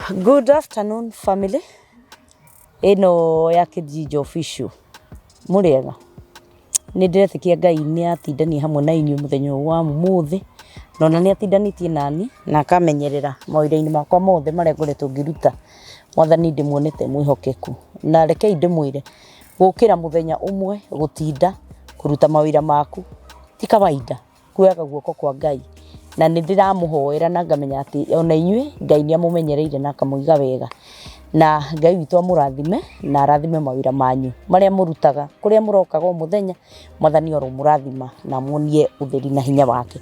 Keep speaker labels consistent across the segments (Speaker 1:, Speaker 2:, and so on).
Speaker 1: Good afternoon, family. Ĩno ya Kijiji Official. Mũrĩega? Nĩ ndĩretĩkia Ngai nĩ atindania hamwe na inyuĩ mũthenya ũyũ wa ũmũthĩ, na ona nĩ atindanĩtie nani na akamenyerera mawĩra-inĩ makwa mothe marĩa ngoretwo ngĩruta. Mwathani ndĩmuonete mwĩhokeku. Na rekei ndĩmwĩre, gũkĩra mũthenya ũmwe gũtinda kũruta mawĩra maku ti kawaida. Kuoyaga guoko kwa Ngai. Na nĩ ndĩramũhoera na ngamenya atĩ ona inyuĩ Ngai nĩ amũmenyereire na akamũiga wega. Na Ngai witũ amũrathime na arathime mawĩra manyu marĩa mũrutaga, kũrĩa mũrokaga o mũthenya, Mwathani aromũrathima na amuonie ũtheri na hinya wake.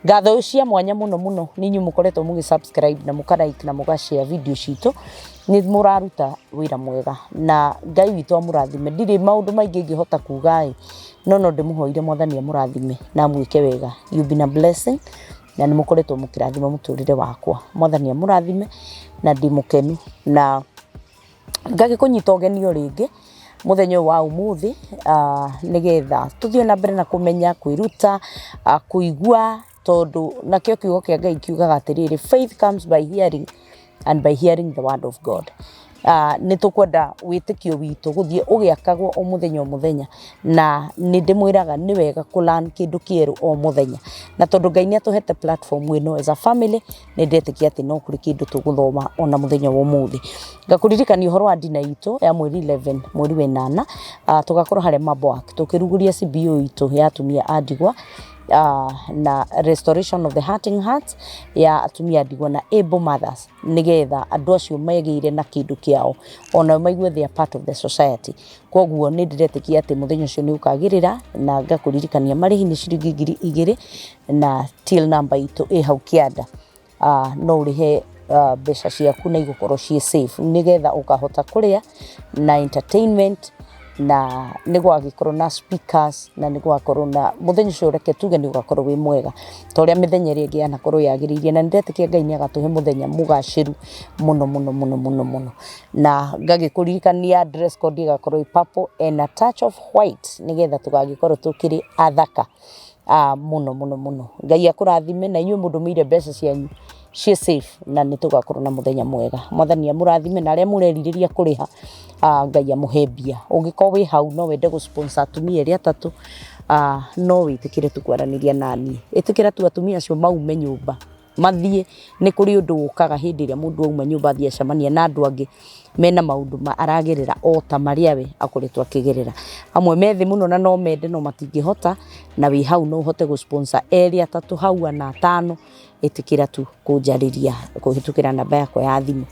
Speaker 1: Ngatho cia mwanya mũno mũno nĩ inyuĩ mũkoretwo mũgĩ subscribe na mũka like na mũga share video citũ, nĩ mũraruta wĩra mwega na Ngai witũ amũrathime. Ndirĩ maũndũ maingĩ ingĩhota kuga ĩ, no no ndĩmũhoire Mwathani amũrathime na amwĩke wega. You've been a blessing na nĩ mũkoretwo mũkĩrathima mũtũrĩre wakwa. Mwathani amũrathime na ndĩ mũkenu na ngagĩkũnyita ũgeni o rĩngĩ mũthenya ũyũ wa ũmũthĩ, nĩgetha tũthiĩ na mbere na kũmenya, kwĩruta, kũigua, tondũ nakĩo kiugo kĩa Ngai kiugaga atĩrĩrĩ, "Faith comes by hearing and by hearing the word of God." Nĩ tũkwenda wĩtĩkio witũ gũthiĩ ũgĩakagwo o mũthenya o mũthenya, na nĩ ndĩmwĩraga nĩ wega kũ learn kĩndũ kĩerũ o mũthenya. Na tondũ Ngai nĩ atũhete platform ĩno as a family, nĩ ndetĩkia atĩ no kũrĩ kĩndũ tũgũthoma ona mũthenya wa ũmũthĩ. Ngakũririkania ũhoro wa dinner itũ ya mweri 11 mweri wa ĩnana, tũgakorwo harĩa Maboak tũkĩrugũria CBO itũ ya atumia a ndigwa na restoration of the hurting hearts ya atumia a ndigwa na able mothers, nĩgetha andũ acio megĩire na kĩndũ kĩao onao maigue they are part of the society. Koguo nĩ ndĩretĩkia atĩ mũthenya ũcio nĩ ũkagĩrĩra, na ngakũririkania marĩhi nĩ ciringi 2000 na till number itũ ĩ hau kĩanda. No ũrĩhe mbeca ciaku na igũkorwo ciĩ safe, nĩgetha ũkahota kũrĩa na entertainment, na nĩ gũgagĩkorwo na speakers, na nĩ gũgakorwo na mũthenya ũcio, reke tuge nĩ ũgakorwo wĩ mwega ta ũrĩa mĩthenya ĩrĩa ĩngĩ yanakorwo yagĩrĩire. Na nĩ ndetĩkia Ngai nĩ agatũhe mũthenya mũgacĩru mũno mũno mũno mũno mũno. Na ngagĩkũririkania dress code ĩgakorwo ĩ purple and a touch of white, nĩgetha tũgagĩkorwo tũkĩrĩ athaka mũno mũno mũno. Ngai akũrathime na inyuĩ mũndũmĩire mbeca cianyu ciĩ safe, na nĩ tũgakorwo na mũthenya mwega. Mwathani amũrathime, na arĩa mũrerirĩria kũrĩha, Ngai amũhe mbia. Ũngĩkorwo wĩ hau no wende gũ sponsor atumia erĩ atatũ, no wĩtĩkĩre tu kwaranĩria naniĩ. Ĩtĩkĩra tu atumia acio maume nyũmba mathiĩ. Nĩ kũrĩ ũndũ ũkaga hĩndĩ ĩrĩa mũndũ auma nyũmba athiĩ acemania na andũ angĩ mena maũndũ ma aragerera o ta marĩa we akoretwo akĩgerera. Amwe me thĩ mũno na no mende no matingĩhota, na wĩ hau no ũhote gũ sponsor erĩ atatũ hau ana atano. Ĩtĩkĩra tu kũnjarĩria kũhĩtũkĩra namba yakwa ya thimũ.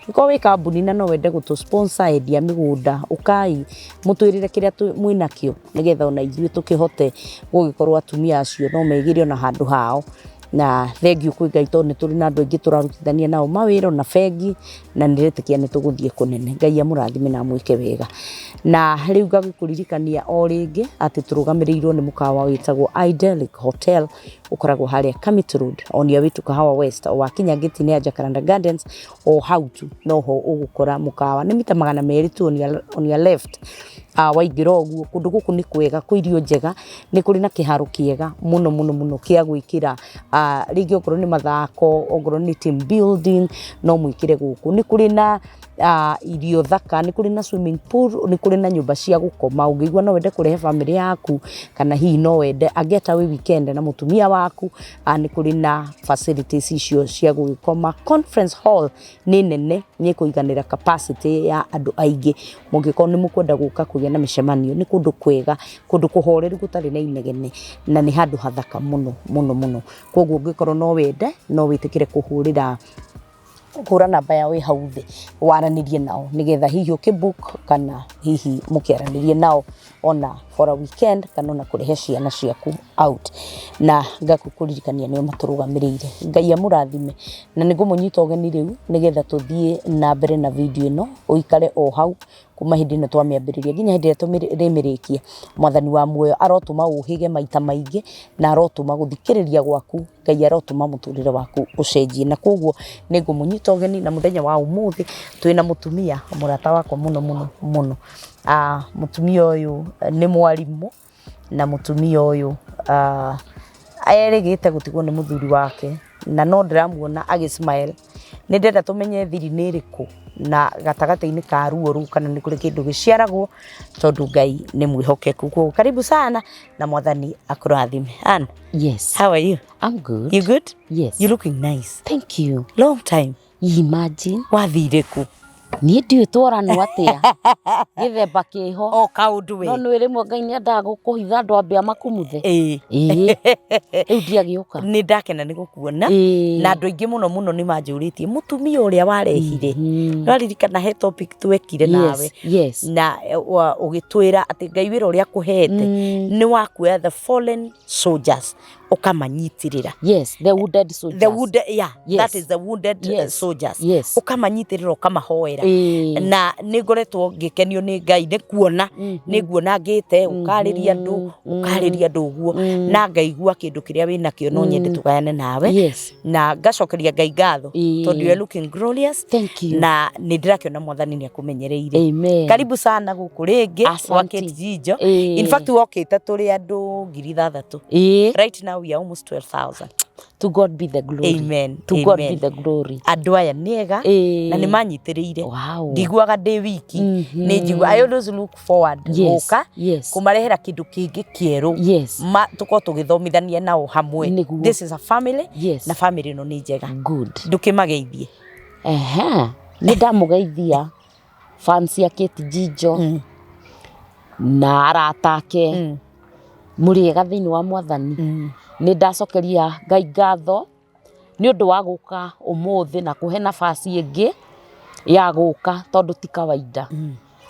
Speaker 1: Ũngĩkorwo wĩ kambuni na no wende gũtũ sponsor, endia mĩgũnda, ũkai mũtwĩrĩre kĩrĩa mwĩnakĩo, nĩgetha ona ithuĩ tũkĩhote gũgĩkorwo atumia acio no megĩre ona handũ hao. Na thengiũ kwĩ Ngai, tondũ nĩ tũrĩ na andũ aingĩ tũrarutithania nao mawĩra ona bengi, na nĩ ndĩretĩkia nĩ tũgũthiĩ kũnene. Ngai amũrathime na amwĩke wega. Na rĩu ngagĩkũririkania o rĩngĩ atĩ tũrũgamĩrĩirwo nĩ mũkawa wĩtagwo Idyllic Hotel, ũkoragwo harĩa Kamiti Road on your way to Kahawa West. O wakinya gate-inĩ ya Jacaranda Gardens, o hau tu noho ũgũkora mũkawa, nĩ mita 200 tu on your left waingĩra ũguo. Kũndũ gũkũ nĩ kwega, kwĩ irio njega, nĩ kũrĩ na kĩharo kĩega mũno mũno mũno kĩa gwĩkĩra rĩngĩ okorwo nĩ mathako, okorwo nĩ team building, no mwĩkĩre gũkũ. Nĩ kũrĩ na irio thaka, nĩ kũrĩ na swimming pool, nĩ kũrĩ na nyũmba cia gũkoma. Ũngĩigua no wende kũrehe bamĩrĩ yaku, kana hihi no wende a getaway weekend na mũtumia waku, nĩ kũrĩ na facilities icio cia gũgĩkoma. Conference hall nĩ nene, nĩ ĩkũiganĩra capacity ya andũ aingĩ. Mũngĩkorwo nĩ mũkwenda gũka kũgĩa na mĩcemanio, nĩ kũndũ kwega, kũndũ kũhoreru gũtarĩ na inegene, na nĩ handũ hathaka mũno mũno mũno. Koguo ũngĩkorwo no wende, no wĩtĩkĩre kũhũrĩra kũhũra namba yao ĩ hau thĩ, waranĩrie nao, nĩgetha hihi ũkĩ book kana hihi mũkĩaranĩrie nao ona for a weekend, kana ona kũrehe ciana ciaku out. Na ngakũririkania nĩo matũrũgamĩrĩire. Ngai amũrathime, na nĩ ngũmũnyita ũgeni rĩu nĩgetha tũthiĩ na mbere na video ĩno. Ũikare o hau kuma hĩndĩ ĩno twamĩambĩrĩria nginya hĩndĩ ĩrĩa tũrĩmĩrĩkia. Mwathani wa muoyo arotũma ũhĩge maita maingĩ, na arotũma gũthikĩrĩria gwaku, Ngai arotũma mũtũrĩre waku ũcenjie. Na koguo nĩ ngũmũnyita ũgeni, na mũthenya wa ũmũthĩ twĩna mũtumia mũrata wakwa mũno mũno mũno. Mũtumia ũyũ nĩ mwarimũ, na mũtumia ũyũ erĩgĩte gũtigwo nĩ mũthuri wake, na no ndĩramuona agĩ smile. Nĩ ndĩrenda tũmenye thiri nĩ ĩrĩkũ na gatagatĩ-inĩ ka ruo rũu kana nĩ kũrĩ kĩndũ gĩciaragwo tondũ Ngai nĩ mwĩhokeku. Koguo karibu sana na Mwathani akũrathime. Ann,
Speaker 2: Yes.
Speaker 1: how are you?
Speaker 2: I'm good.
Speaker 1: You good?
Speaker 2: Yes.
Speaker 1: You looking nice.
Speaker 2: Thank you.
Speaker 1: Long time.
Speaker 2: Imagine.
Speaker 1: Wathire kũ?
Speaker 2: Niĩ ndiũĩ tworanwo atĩa. Gĩthemba kĩho.
Speaker 1: O kaũndũ we.
Speaker 2: No nĩ rĩmwe Ngai nĩ endaga gũkũhitha andũ ambe amakumuthe.
Speaker 1: Ĩĩ.
Speaker 2: Ĩĩ. Rĩu ndiagĩũka.
Speaker 1: Nĩ ndakena nĩ gũkuona.
Speaker 2: Ĩĩ.
Speaker 1: Na andũ aingĩ mũno mũno nĩ manjũrĩtie mũtumia ũrĩa warehire. Nĩwaririkana he topic twekire nawe.
Speaker 2: Yes. Yes.
Speaker 1: Na ũgĩtwĩra atĩ Ngai wĩra ũrĩa akũhete nĩ wa kuoya the fallen soldiers ũkamanyitĩrĩra.
Speaker 2: Yes, the wounded soldiers.
Speaker 1: The wounded, yeah,
Speaker 2: Yes.
Speaker 1: that is the wounded
Speaker 2: Yes.
Speaker 1: soldiers.
Speaker 2: Yes.
Speaker 1: Ũkamanyitĩrĩra ũkamahoera.
Speaker 2: Ĩĩ.
Speaker 1: Na nĩ ngoretwo ngĩkenio nĩ Ngai nĩ kuona nĩ nguona ngĩte ũkarĩria andũ ũkarĩria andũ ũguo na ngaigua kĩndũ kĩrĩa wĩnakĩo no nyende tũgayane nawe.
Speaker 2: Yes.
Speaker 1: Na ngacokeria Ngai ngatho
Speaker 2: Ĩĩ.
Speaker 1: tondũ you are looking glorious.
Speaker 2: Thank you.
Speaker 1: Na nĩ ndĩrakĩona Mwathani nĩ akũmenyereire.
Speaker 2: Amen.
Speaker 1: Karibu sana gũkũ rĩngĩ gwa
Speaker 2: Asante.
Speaker 1: Kate Jijo.
Speaker 2: Ĩĩ.
Speaker 1: In fact wokĩte tũrĩ andũ 6,000.
Speaker 2: Ĩĩ.
Speaker 1: Right now we are almost 12,000.
Speaker 2: To God be the glory.
Speaker 1: Amen.
Speaker 2: To God
Speaker 1: Amen.
Speaker 2: be the glory.
Speaker 1: Andũ aya nĩ ega
Speaker 2: Ĩĩ.
Speaker 1: na nĩ manyitĩrĩire.
Speaker 2: Wow.
Speaker 1: Ndiguaga ndĩ wiki nĩ njigua I always look forward
Speaker 2: Yes.
Speaker 1: gũka
Speaker 2: Yes.
Speaker 1: kũmarehera kĩndũ kĩngĩ kĩerũ
Speaker 2: Yes.
Speaker 1: ma tũkorwo tũgĩthomithania nao hamwe.
Speaker 2: Nĩguo.
Speaker 1: This is a family
Speaker 2: Yes.
Speaker 1: na family ĩno nĩ njega.
Speaker 2: Good.
Speaker 1: Ndũkĩmageithie.
Speaker 2: Ehe. Nĩ ndamũgeithia fans ya Kate Jijo na arata ake mũrĩ ega thĩinĩ wa Mwathani. Nĩ ndacokeria Ngai ngatho nĩ ũndũ wa gũka ũmũthĩ na kũhe nafasi ĩngĩ ya gũka tondũ ti kawaida.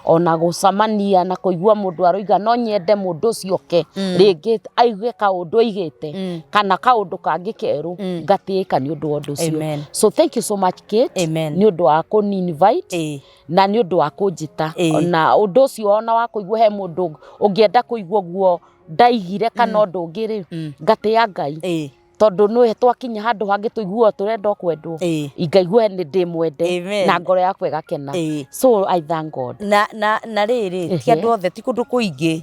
Speaker 2: Ona gũcemania na kũigua mũndũ aroiga no nyende mũndũ ũcio oke rĩngĩ aigue kaũndũ aigĩte kana kaũndũ kangĩ kerũ ngatĩĩka nĩ ũndũ wa ũndũ ũcio.
Speaker 1: Amen.
Speaker 2: So thank you so much Kate
Speaker 1: Amen.
Speaker 2: nĩ ũndũ wa kũni invite
Speaker 1: Ĩĩ.
Speaker 2: na nĩ ũndũ wa kũnjĩta
Speaker 1: Ĩĩ.
Speaker 2: na ũndũ ũcio ona wa kũigua he mũndũ ũngĩenda kũigua ũguo ndaigire kana ũndũ ũngĩ rĩ ngatĩĩa Ngai
Speaker 1: Ĩĩ.
Speaker 2: tondũ nĩ twakinya handũ hangĩ tũiguo tũrenda o kwendwo
Speaker 1: Ĩĩ.
Speaker 2: ngaigua nĩ ndĩmwende
Speaker 1: Amen.
Speaker 2: na ngoro yakwa ĩgakena.
Speaker 1: Ĩĩ.
Speaker 2: So I thank God.
Speaker 1: Na na na rĩrĩ ti andũ othe ti kũndũ kũingĩ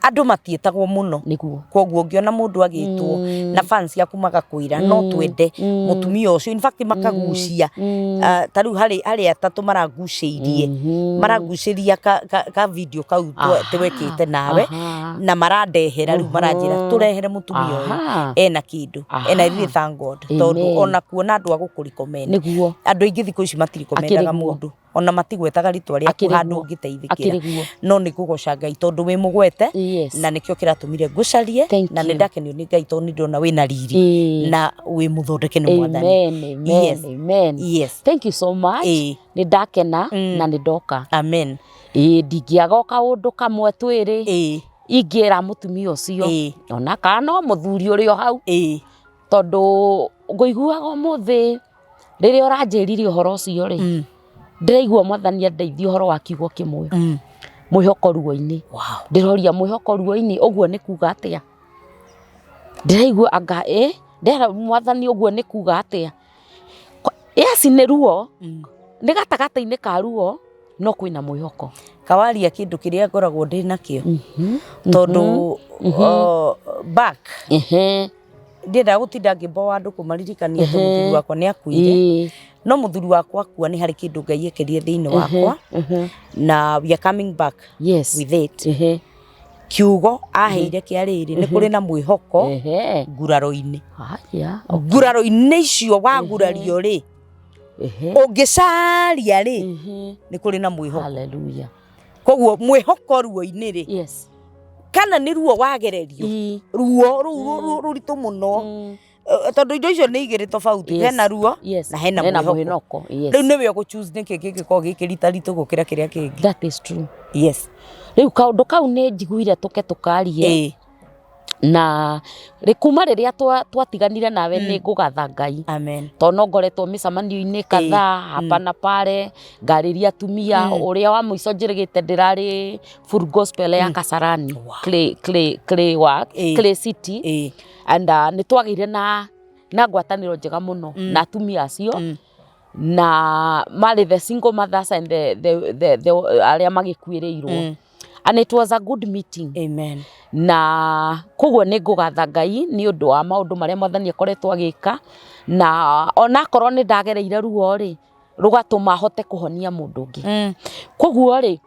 Speaker 1: andũ matiĩtagwo mũno.
Speaker 2: Nĩguo.
Speaker 1: Koguo ũngĩona mũndũ agĩtwo na fans ciaku magakwĩra no twende mũtumia ũcio in fact makagucia ta rĩu harĩ harĩ atatũ maragucĩirie maragucĩria ka video kau twekĩte nawe na marandehera rĩu maranjĩra tũrehere mũtumia ũyũ ena kĩndũ and I really thank God tondũ ona kuona andũ a gũkũ recommend
Speaker 2: Nĩguo.
Speaker 1: andũ aingĩ thikũ ici matirikomendaga
Speaker 2: Akĩrĩ guo.
Speaker 1: mũndũ ona matigwetaga rĩtwa rĩaku
Speaker 2: Akĩrĩ
Speaker 1: handũ
Speaker 2: guo.
Speaker 1: ũngĩteithĩkĩra
Speaker 2: Akĩrĩ guo.
Speaker 1: no nĩ ngũgoca Ngai tondũ wĩ mũgwete
Speaker 2: Yes.
Speaker 1: na nĩkĩo kĩratũmire ngũcarie
Speaker 2: Thank
Speaker 1: na nĩ
Speaker 2: you.
Speaker 1: ndakenio nĩ Ngai tondũ nĩ ndĩrona wĩna riri
Speaker 2: Ĩĩ.
Speaker 1: na wĩ mũthondeke nĩ Mwathani.
Speaker 2: Amen, amen,
Speaker 1: Yes.
Speaker 2: amen.
Speaker 1: Yes.
Speaker 2: Thank you so much.
Speaker 1: Ĩĩ.
Speaker 2: Nĩ ndakena na nĩ ndoka.
Speaker 1: Amen.
Speaker 2: Ĩĩ ndingĩaga o kaũndũ kamwe twĩrĩ
Speaker 1: Ĩĩ.
Speaker 2: ingĩra mũtumia ũcio
Speaker 1: Ĩĩ.
Speaker 2: ona kana no mũthuri ũrĩ o hau
Speaker 1: Ĩĩ.
Speaker 2: tondũ ngũiguaga ũmũthĩ rĩrĩa ũranjĩrire ũhoro ũcio rĩ ndĩraigua Mwathani andeithie ũhoro wa kiugo kĩmwe mwĩhoko ruo-inĩ.
Speaker 1: Wow.
Speaker 2: Ndĩroria mwĩhoko ruo-inĩ ũguo nĩ kuga atĩa ndĩraigua anga ĩ ndĩra Mwathani ũguo nĩ kuga atĩa yes nĩ ruo nĩ gatagatĩ-inĩ ka ruo no kwĩna mwĩhoko.
Speaker 1: Kawaria kĩndũ kĩrĩa ngoragwo ndĩ nakĩo tondũ back ndiendaga gũtinda ngĩmboa andũ kũmaririkania atĩ mũthuri wakwa nĩ akuire no mũthuri wakwa akua nĩ harĩ kĩndũ Ngai ekĩrire thĩinĩ wakwa na we are coming back
Speaker 2: Yes.
Speaker 1: with it kiugo aheire kĩa rĩrĩ nĩ kũrĩ na mwĩhoko nguraro-inĩ
Speaker 2: Haya.
Speaker 1: nguraro-inĩ icio wagurario rĩ ũngĩcaria rĩ nĩ kũrĩ na mwĩhoko.
Speaker 2: Hallelujah.
Speaker 1: Koguo mwĩhoko ruo-inĩ rĩ
Speaker 2: Yes.
Speaker 1: kana nĩ ruo wagererio ruo rũu rũritũ mũno tondũ indo icio nĩ igĩrĩ tofauti
Speaker 2: Yes.
Speaker 1: hena ruo
Speaker 2: Yes.
Speaker 1: na hena
Speaker 2: Hena
Speaker 1: mwĩhoko
Speaker 2: mwĩhoko. Yes.
Speaker 1: rĩu nĩwe ũgũ choose nĩkĩ kĩngĩkorwo gĩkĩritaritũ gũkĩra kĩrĩa kĩngĩ.
Speaker 2: That is true.
Speaker 1: Yes.
Speaker 2: Rĩu kaũndũ kau nĩ njiguire tũke tũkarie
Speaker 1: Ĩĩ.
Speaker 2: na kuma rĩrĩa twatiganire nawe nĩ ngũgatha Ngai.
Speaker 1: Amen.
Speaker 2: Tondũ no ngoretwo mĩcemanio-inĩ kadhaa hapa na pale ngarĩria atumia ũrĩa wa mũico njĩrĩgĩte ndĩrarĩ full gospel ya Kasarani Clay, Clay, Clay, work,
Speaker 1: Ĩĩ.
Speaker 2: Clay City
Speaker 1: Ĩĩ.
Speaker 2: and nĩ twagĩire na ngwatanĩro njega mũno na atumia acio na marĩ the single mothers and the arĩa magĩkuĩrĩirwo. And it was a good meeting.
Speaker 1: Amen.
Speaker 2: Na koguo nĩ ngũgatha Ngai nĩ ũndũ wa maũndũ marĩa Mwathani akoretwo agĩka, na onakorwo nĩ ndagereire ruo rĩ, rũgatũma hote kũhonia mũndũ ũngĩ. Koguo rĩ,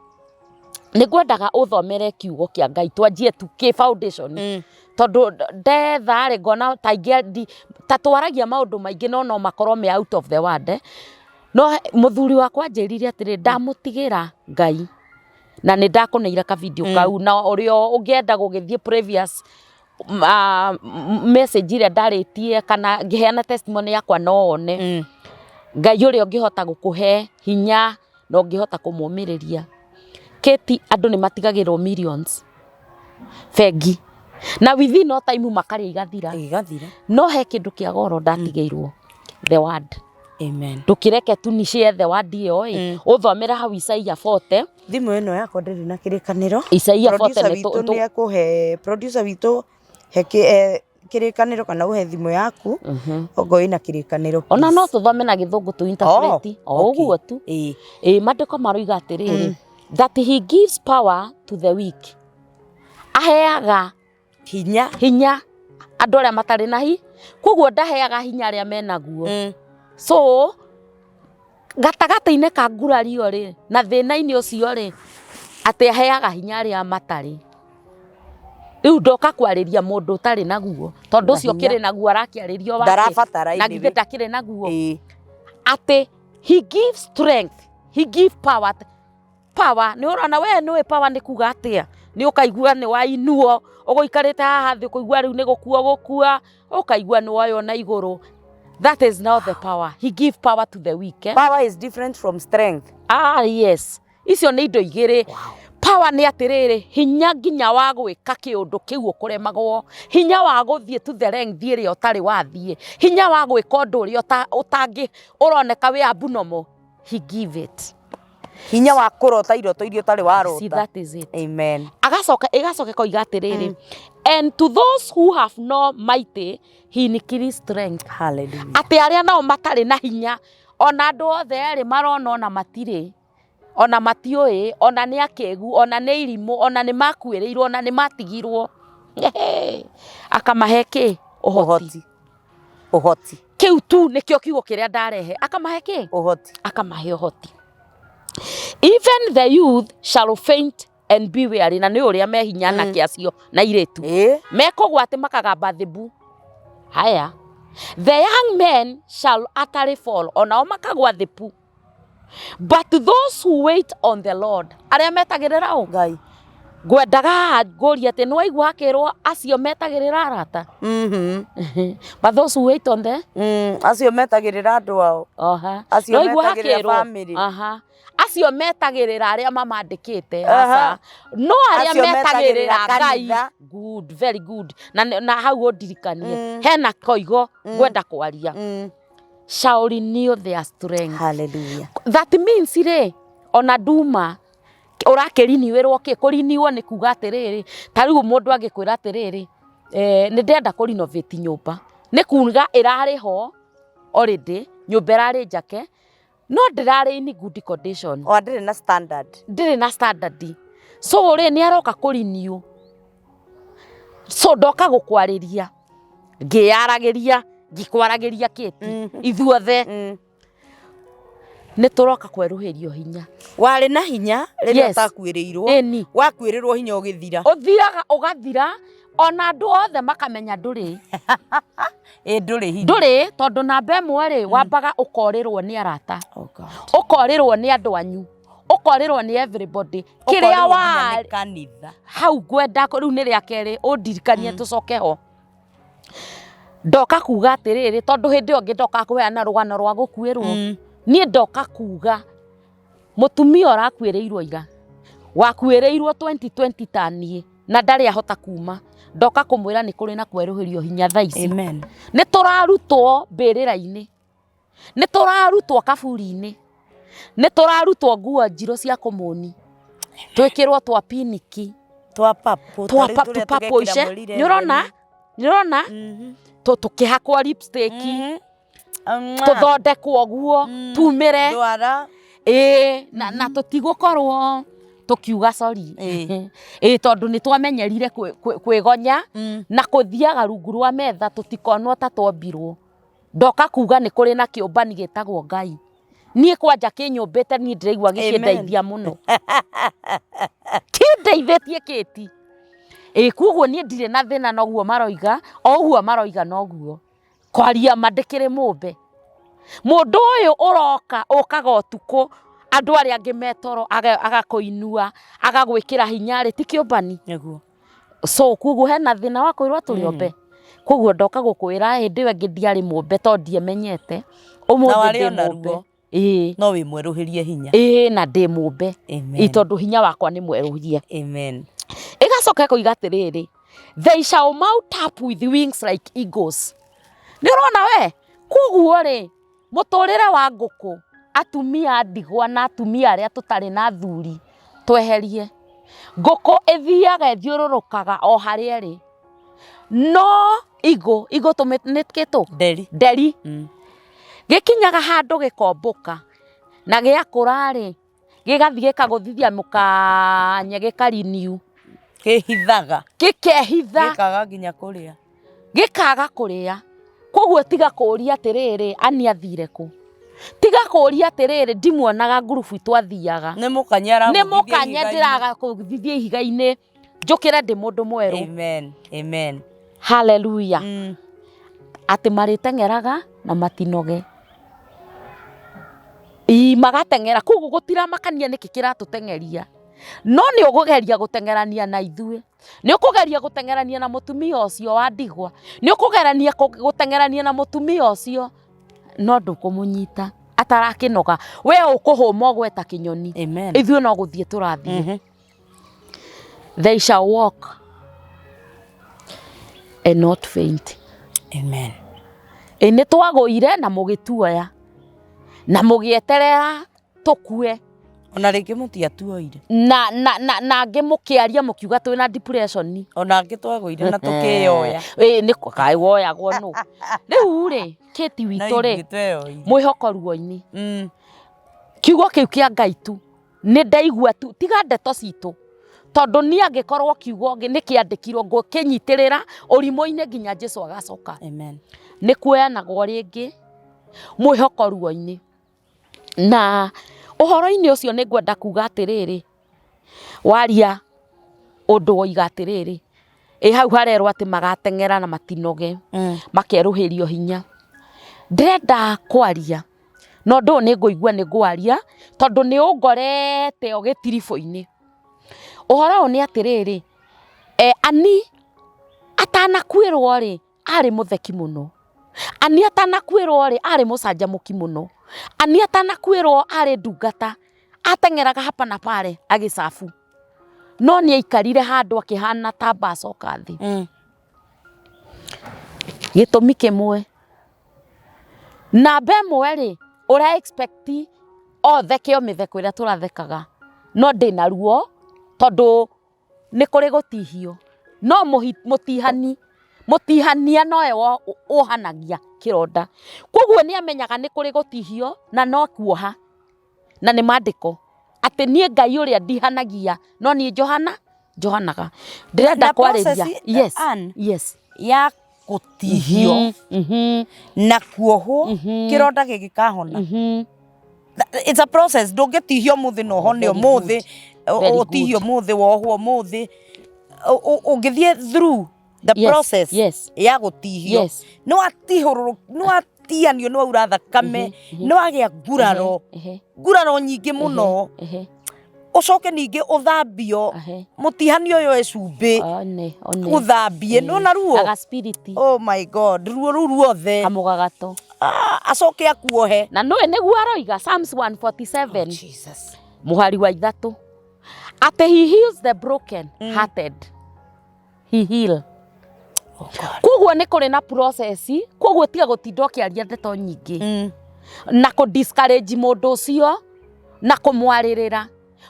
Speaker 2: nĩ ngwendaga ũthomere kiugo kĩa Ngai, twanjie tu kĩ foundation, tondũ ndetha rĩ, ngona ta ingĩ ta twaragia maũndũ maingĩ no no makorwo me out of the word, eh. No mũthuri wakwa anjĩrire atĩrĩ, ndamũtigĩra Ngai, na nĩ ndakũneire ka video kau, na ũrĩa ũngĩenda gũgĩthiĩ previous message ĩrĩa ndarĩtie kana ngĩheana testimony yakwa no one. Ngai ũrĩa ũngĩhota gũkũhe hinya na ũngĩhota kũmũmĩrĩria. Kate, andũ nĩ matigagĩrwo millions bengi na within no time makarĩa igathira.
Speaker 1: Igathira.
Speaker 2: No he kĩndũ kĩa goro ndatigĩirwo, the word.
Speaker 1: Amen.
Speaker 2: Ndũkĩreke tu ni share the word ĩyo ĩ, ũthomere hau Isaia 40.
Speaker 1: Thimũ ĩno yakwa ndĩrĩ na kĩrĩkanĩro.
Speaker 2: Isaia 40.
Speaker 1: Producer
Speaker 2: nĩ
Speaker 1: witũ nĩ ekũhe, producer witũ he kĩrĩkanĩro kana ũhe thimũ yaku ongo ĩna kĩrĩkanĩro.
Speaker 2: Ona no tũthome na Gĩthũngũ tu interpret o ũguo tu.
Speaker 1: Ĩĩ.
Speaker 2: Ĩ, maandĩko maroiga atĩrĩrĩ, that he gives power to the weak, aheaga
Speaker 1: hinya
Speaker 2: hinya andũ arĩa matarĩ na hi, koguo ndaheaga hinya arĩa menaguo. So gatagatĩ-inĩ ka ngurario rĩ na thĩna-inĩ ũcio rĩ, atĩ aheaga hinya arĩa matarĩ. Rĩu ndoka kwarĩria mũndũ ũtarĩ naguo, tondũ ũcio
Speaker 1: hinya.
Speaker 2: ũkĩrĩ naguo arakĩarĩrio wake
Speaker 1: Ndarabatara
Speaker 2: na
Speaker 1: anyway.
Speaker 2: githĩ ndakĩrĩ naguo?
Speaker 1: Ĩĩ.
Speaker 2: Atĩ he gives strength, he give power. Power nĩ ũrona we nĩũĩ power nĩ kuga atĩa? Nĩ ũkaigua nĩ wainuo, ũgũikarĩte haha thĩ ũkũigua rĩu nĩ gũkua gũkua, ũkaigua nĩ woywo na igũrũ. That is not the power. He give power to the weak, eh?
Speaker 1: Power is different from strength.
Speaker 2: Ah, yes, icio nĩ indo igĩrĩ. Power nĩ atĩrĩrĩ, hinya nginya wa gwĩka kĩũndũ kĩu ũkũremagwo, hinya wa gũthiĩ to the length ĩrĩa ũtarĩ wathiĩ, hinya wa gwĩka ũndũ ũrĩa ũtangĩ ũroneka wĩ abnormal. He give it.
Speaker 1: Hinya wa kũrota iroto iria ũtarĩ
Speaker 2: See,
Speaker 1: warota.
Speaker 2: that is it.
Speaker 1: Amen.
Speaker 2: Agacoka ĩgacoka ĩkoiga atĩrĩrĩ, and to those who have no might he increase strength.
Speaker 1: Hallelujah.
Speaker 2: Atĩ arĩa nao matarĩ na hinya, ona andũ othe erĩ marona ona matirĩ, ona matiũĩ, ona nĩ akĩgu, ona nĩ irimũ, ona nĩ makuĩrĩirwo, ona nĩ matigirwo, akamahe kĩ? Ũhoti.
Speaker 1: Ũhoti. Ũhoti.
Speaker 2: Kĩu tu nĩkĩo kiugo kĩrĩa ndarehe. Akamahe kĩ?
Speaker 1: Ũhoti.
Speaker 2: Akamahe ũhoti. Even the youth shall faint and be weary. Na nĩ ũrĩa me hinya anake acio na irĩtu mekũgwa atĩ makagamba thimbu. Haya, the young men shall utterly fall, onao makagwa thipu. But those who wait on the Lord, arĩa metagĩrĩra ũ?
Speaker 1: Ngai.
Speaker 2: Ngwendaga haha ngũrie atĩ nĩ waigua hakĩrwo acio metagĩrĩra arata? But those who wait on the
Speaker 1: Acio metagĩrĩra andũ ao.
Speaker 2: Oha.
Speaker 1: Acio
Speaker 2: Nĩ waigua
Speaker 1: metagĩrĩra
Speaker 2: hakĩrwo?
Speaker 1: family.
Speaker 2: Aha. Acio metagĩrĩra arĩa mamandĩkĩte.
Speaker 1: Aha.
Speaker 2: Aca. No arĩa
Speaker 1: Acio
Speaker 2: metagĩrĩra
Speaker 1: metagĩrĩra
Speaker 2: Ngai.
Speaker 1: kanitha.
Speaker 2: Good, very good. Na hau ũndirikanie hena koigo ngwenda kwaria. Shall renew their strength.
Speaker 1: Hallelujah.
Speaker 2: That means rĩ, ona nduma ũrakĩriniwĩrwo kĩ? Kũriniwo nĩ kuga atĩrĩrĩ, ta rĩu mũndũ angĩkwĩra atĩrĩrĩ, nĩ ndĩrenda kũ renovate nyũmba, nĩ kuga ĩrarĩ ho already, nyũmba ĩrarĩ njake, no ndĩrarĩ in good condition.
Speaker 1: O ndĩrĩ na standard.
Speaker 2: Ndĩrĩ na standard. So rĩ, nĩ aroka kũ renew. So ndoka gũkwarĩria, ngĩyaragĩria, ngĩkwaragĩria kĩti ithuothe, nĩ tũroka kwerũhĩrio hinya.
Speaker 1: Warĩ na hinya rĩrĩa ũtakuĩrĩirwo.
Speaker 2: Ĩni.
Speaker 1: Wakuĩrĩrwo hinya ũgĩthira.
Speaker 2: Ũthiraga, ũgathira, ona andũ othe makamenya ndũrĩ.
Speaker 1: Ĩ, ndũrĩ hinya.
Speaker 2: Ndũrĩ, tondũ namba ĩmwe rĩ, wambaga ũkorĩrwo nĩ arata.
Speaker 1: Oh God.
Speaker 2: Ũkorĩrwo nĩ andũ anyu, ũkorĩrwo nĩ everybody kĩrĩa
Speaker 1: Ũkorĩrwo nginya
Speaker 2: wa
Speaker 1: nĩ kanitha.
Speaker 2: Hau ngwenda rĩu nĩ rĩa kerĩ ũndirikanie tũcoke ho. Ndoka kuga atĩrĩrĩ, tondũ hĩndĩ ĩyo ĩngĩ ndoka kũheana rũgano rwa gũkuĩrwo, niĩ ndoka kuga mũtumia ũrakuĩrĩirwo ira, wakuĩrĩirwo 2020 ta niĩ, na ndarĩ ahota kuma, ndoka kũmwĩra nĩ kũrĩ na kwerũhĩrio hinya thaa ici.
Speaker 1: Amen.
Speaker 2: Nĩ tũrarutwo mbĩrĩra-inĩ, nĩ tũrarutwo kaburi-inĩ, nĩ tũrarutwo nguo njirũ cia kũmũni, twĩkĩrwo twa piniki,
Speaker 1: Twa papo.
Speaker 2: Twa papo papo ice. Nĩ ũrona, nĩ ũrona tũkĩhakwo lipstick, tũthondekwo guo tumĩre.
Speaker 1: Ndwara.
Speaker 2: Ĩĩ, na tũtigũkorwo Tũkiuga sorry.
Speaker 1: Ĩĩ.
Speaker 2: Ĩĩ, tondũ nĩ twamenyerire kwĩgonya na kũthiaga rungu rwa metha tũtikonwo ta twombirwo. Ndoka kuga nĩ kũrĩ na kĩũmbani gĩtagwo Ngai. Niĩ kwanja kĩnyũmbĩte niĩ ndĩraigua gĩkĩndeithia mũno. Kĩndeithĩtie kĩti. Ĩĩ, koguo niĩ ndirĩ na thĩna na ũguo maroiga, o ũguo maroiga noguo. Kwaria ma ndĩkĩrĩ mũmbe. Mũndũ ũyũ ũroka ũkaga ũtukũ andũ arĩa angĩ me toro agakũinua agagwĩkĩra hinya rĩ, ti kĩũmbani?
Speaker 1: Nĩguo.
Speaker 2: So koguo hena thĩna wa kwĩrwo tũrĩ ombe. Koguo ndoka gũkwĩra hĩndĩ ĩyo ĩngĩ ndiarĩ mũmbe tondũ ndiemenyete. Ũmũthĩ
Speaker 1: Na warĩ
Speaker 2: ndĩ
Speaker 1: ona
Speaker 2: mũmbe.
Speaker 1: ruo.
Speaker 2: Ĩĩ.
Speaker 1: No wĩ mwerũhĩrie hinya.
Speaker 2: Ĩĩ na ndĩ mũmbe.
Speaker 1: Amen.
Speaker 2: Ĩĩ tondũ hinya wakwa nĩ mwerũhie.
Speaker 1: Amen.
Speaker 2: Ĩgacoka ĩkoiga atĩrĩrĩ, they shall mount up with wings like eagles. Nĩ ũrona we? Koguo rĩ, mũtũrĩre wa ngũkũ, atumia a ndigwa na atumia arĩa tũtarĩ na athuri, tweherie. Ngũkũ ĩthiaga ĩthiũrũrũkaga o harĩa ĩrĩ. No igũ, igũ nĩ kĩtũ?
Speaker 1: Nderi.
Speaker 2: Nderi. Gĩkinyaga handũ gĩkombũka, na gĩakũra rĩ, gĩgathiĩ gĩkagũthithia mũkanye gĩka renew.
Speaker 1: Kĩhithaga.
Speaker 2: Gĩkehitha.
Speaker 1: Gĩkaga nginya kũrĩa.
Speaker 2: Gĩkaga kũrĩa. Koguo tiga kũria atĩrĩrĩ, Annie athire kũ? Tiga kũria atĩrĩrĩ, ndimuonaga ngurubu twathiaga.
Speaker 1: Nĩ mũkanye aragũthithia
Speaker 2: Nĩ mũkanye
Speaker 1: ihiga-inĩ.
Speaker 2: ndĩragakũthithia ihiga-inĩ. Njũkĩre ndĩ mũndũ mwerũ.
Speaker 1: Amen. Amen.
Speaker 2: Hallelujah. Atĩ marĩteng'eraga na matinoge. Ii magateng'era koguo gũtiramakania nĩkĩ kĩratũteng'eria. No nĩ ũkũgeria gũteng'erania na ithuĩ. Nĩ ũkũgeria gũteng'erania na mũtumia ũcio wa ndigwa. Nĩ ũkũgerania gũteng'erania na mũtumia ũcio no ndũkũmũnyita atarakĩnoga. We ũkũhũma ũgwe ta kĩnyoni.
Speaker 1: Amen.
Speaker 2: Ithuĩ no gũthiĩ tũrathiĩ. They shall walk and not faint.
Speaker 1: Amen.
Speaker 2: Ĩ nĩ twagũire na mũgĩtuoya na mũgĩeterera tũkue.
Speaker 1: Ona rĩngĩ mũtiatuoire.
Speaker 2: Na na na na angĩ mũkĩaria mũkiuga twĩna depression.
Speaker 1: Ona angĩ twagũire na tũkĩyoya.
Speaker 2: Ĩ nĩ kaĩ woyagwo nũ. Rĩu rĩ, Kate
Speaker 1: Na
Speaker 2: witũ rĩ,
Speaker 1: ithuĩ tweyoire.
Speaker 2: mwĩhoko ruo-inĩ. Kiugo kĩu kĩa Ngai tu nĩ ndaigua tu, tiga ndeto citũ tondũ niĩ angĩkorwo kiugo nĩ kĩandĩkirwo ngũkĩnyitĩrĩra ũrimũ-inĩ nginya Jesu agacoka.
Speaker 1: Amen.
Speaker 2: Nĩ kuoyanagwo rĩngĩ mwĩhoko ruo-inĩ. Na ũhoro-inĩ ũcio nĩ ngwenda kuga atĩrĩrĩ, waria ũndũ woiga atĩrĩrĩ, ĩ hau harerwo atĩ magateng'era na matinoge, makerũhĩrio hinya. Ndĩrenda kwaria na ũndũ ũyũ nĩ ngũigua nĩ ngwaria tondũ nĩ ũngorete o gĩtiribũ-inĩ. Ũhoro ũyũ nĩ atĩrĩrĩ, Annie atanakuĩrwo rĩ, arĩ mũtheki mũno. Annie atanakuĩrwo rĩ, arĩ mũcanjamũki mũno. Annie atanakuĩrwo arĩ ndungata, ateng'eraga hapa na pale agĩcabu. No nĩ aikarire handũ akĩhana ta mbacoka thĩ. Gĩtũmi kĩmwe, namba ĩmwe rĩ, ũra expect otheke o mĩtheko ĩrĩa tũrathekaga, no ndĩna ruo tondũ nĩ kũrĩ gũtihio. No mũtihani, mũtihania nowe wohanagia kĩronda. Koguo nĩ amenyaga nĩ kũrĩ gũtihio na no kuoha. Na nĩ mandĩko atĩ niĩ Ngai ũrĩa ndihanagia no niĩ njohanaga. Ndĩrenda
Speaker 1: Na
Speaker 2: kwarĩria.
Speaker 1: process,
Speaker 2: Yes,
Speaker 1: Ann,
Speaker 2: yes.
Speaker 1: ya gũtihio na kuohwo kĩronda gĩgĩkahona. It's a process, ndũngĩtihio ũmũthĩ na ũhone
Speaker 2: Very
Speaker 1: ũmũthĩ,
Speaker 2: good. Very
Speaker 1: ũtihio
Speaker 2: good.
Speaker 1: ũmũthĩ wohwo ũmũthĩ. Ũngĩthiĩ through the
Speaker 2: Yes,
Speaker 1: process
Speaker 2: yes.
Speaker 1: ya gũtihio,
Speaker 2: Yes.
Speaker 1: nĩ watihũrũrũ, nĩ watihanio, nĩ waura thakame, nĩ wagĩa nguraro, nguraro nyingĩ mũno. Ũcoke ningĩ ũthambio, mũtihani ũyũ wĩ cumbĩ,
Speaker 2: One, one.
Speaker 1: ũthambie, nĩ wona ruo?
Speaker 2: Aga spirit.
Speaker 1: Oh my God, ruo rũu ruothe.
Speaker 2: Kamũgagato.
Speaker 1: Acoke akuohe.
Speaker 2: Na nũĩ nĩguo aroiga Psalms 147.
Speaker 1: Oh, Jesus.
Speaker 2: Mũhari wa 3. Atĩ he heals the broken hearted. He heal.
Speaker 1: Oh God.
Speaker 2: Koguo nĩ kũrĩ na process, koguo tiga gũtinda ũkĩaria ndeto nyingĩ. Na kũ discourage mũndũ ũcio na kũmwarĩrĩra.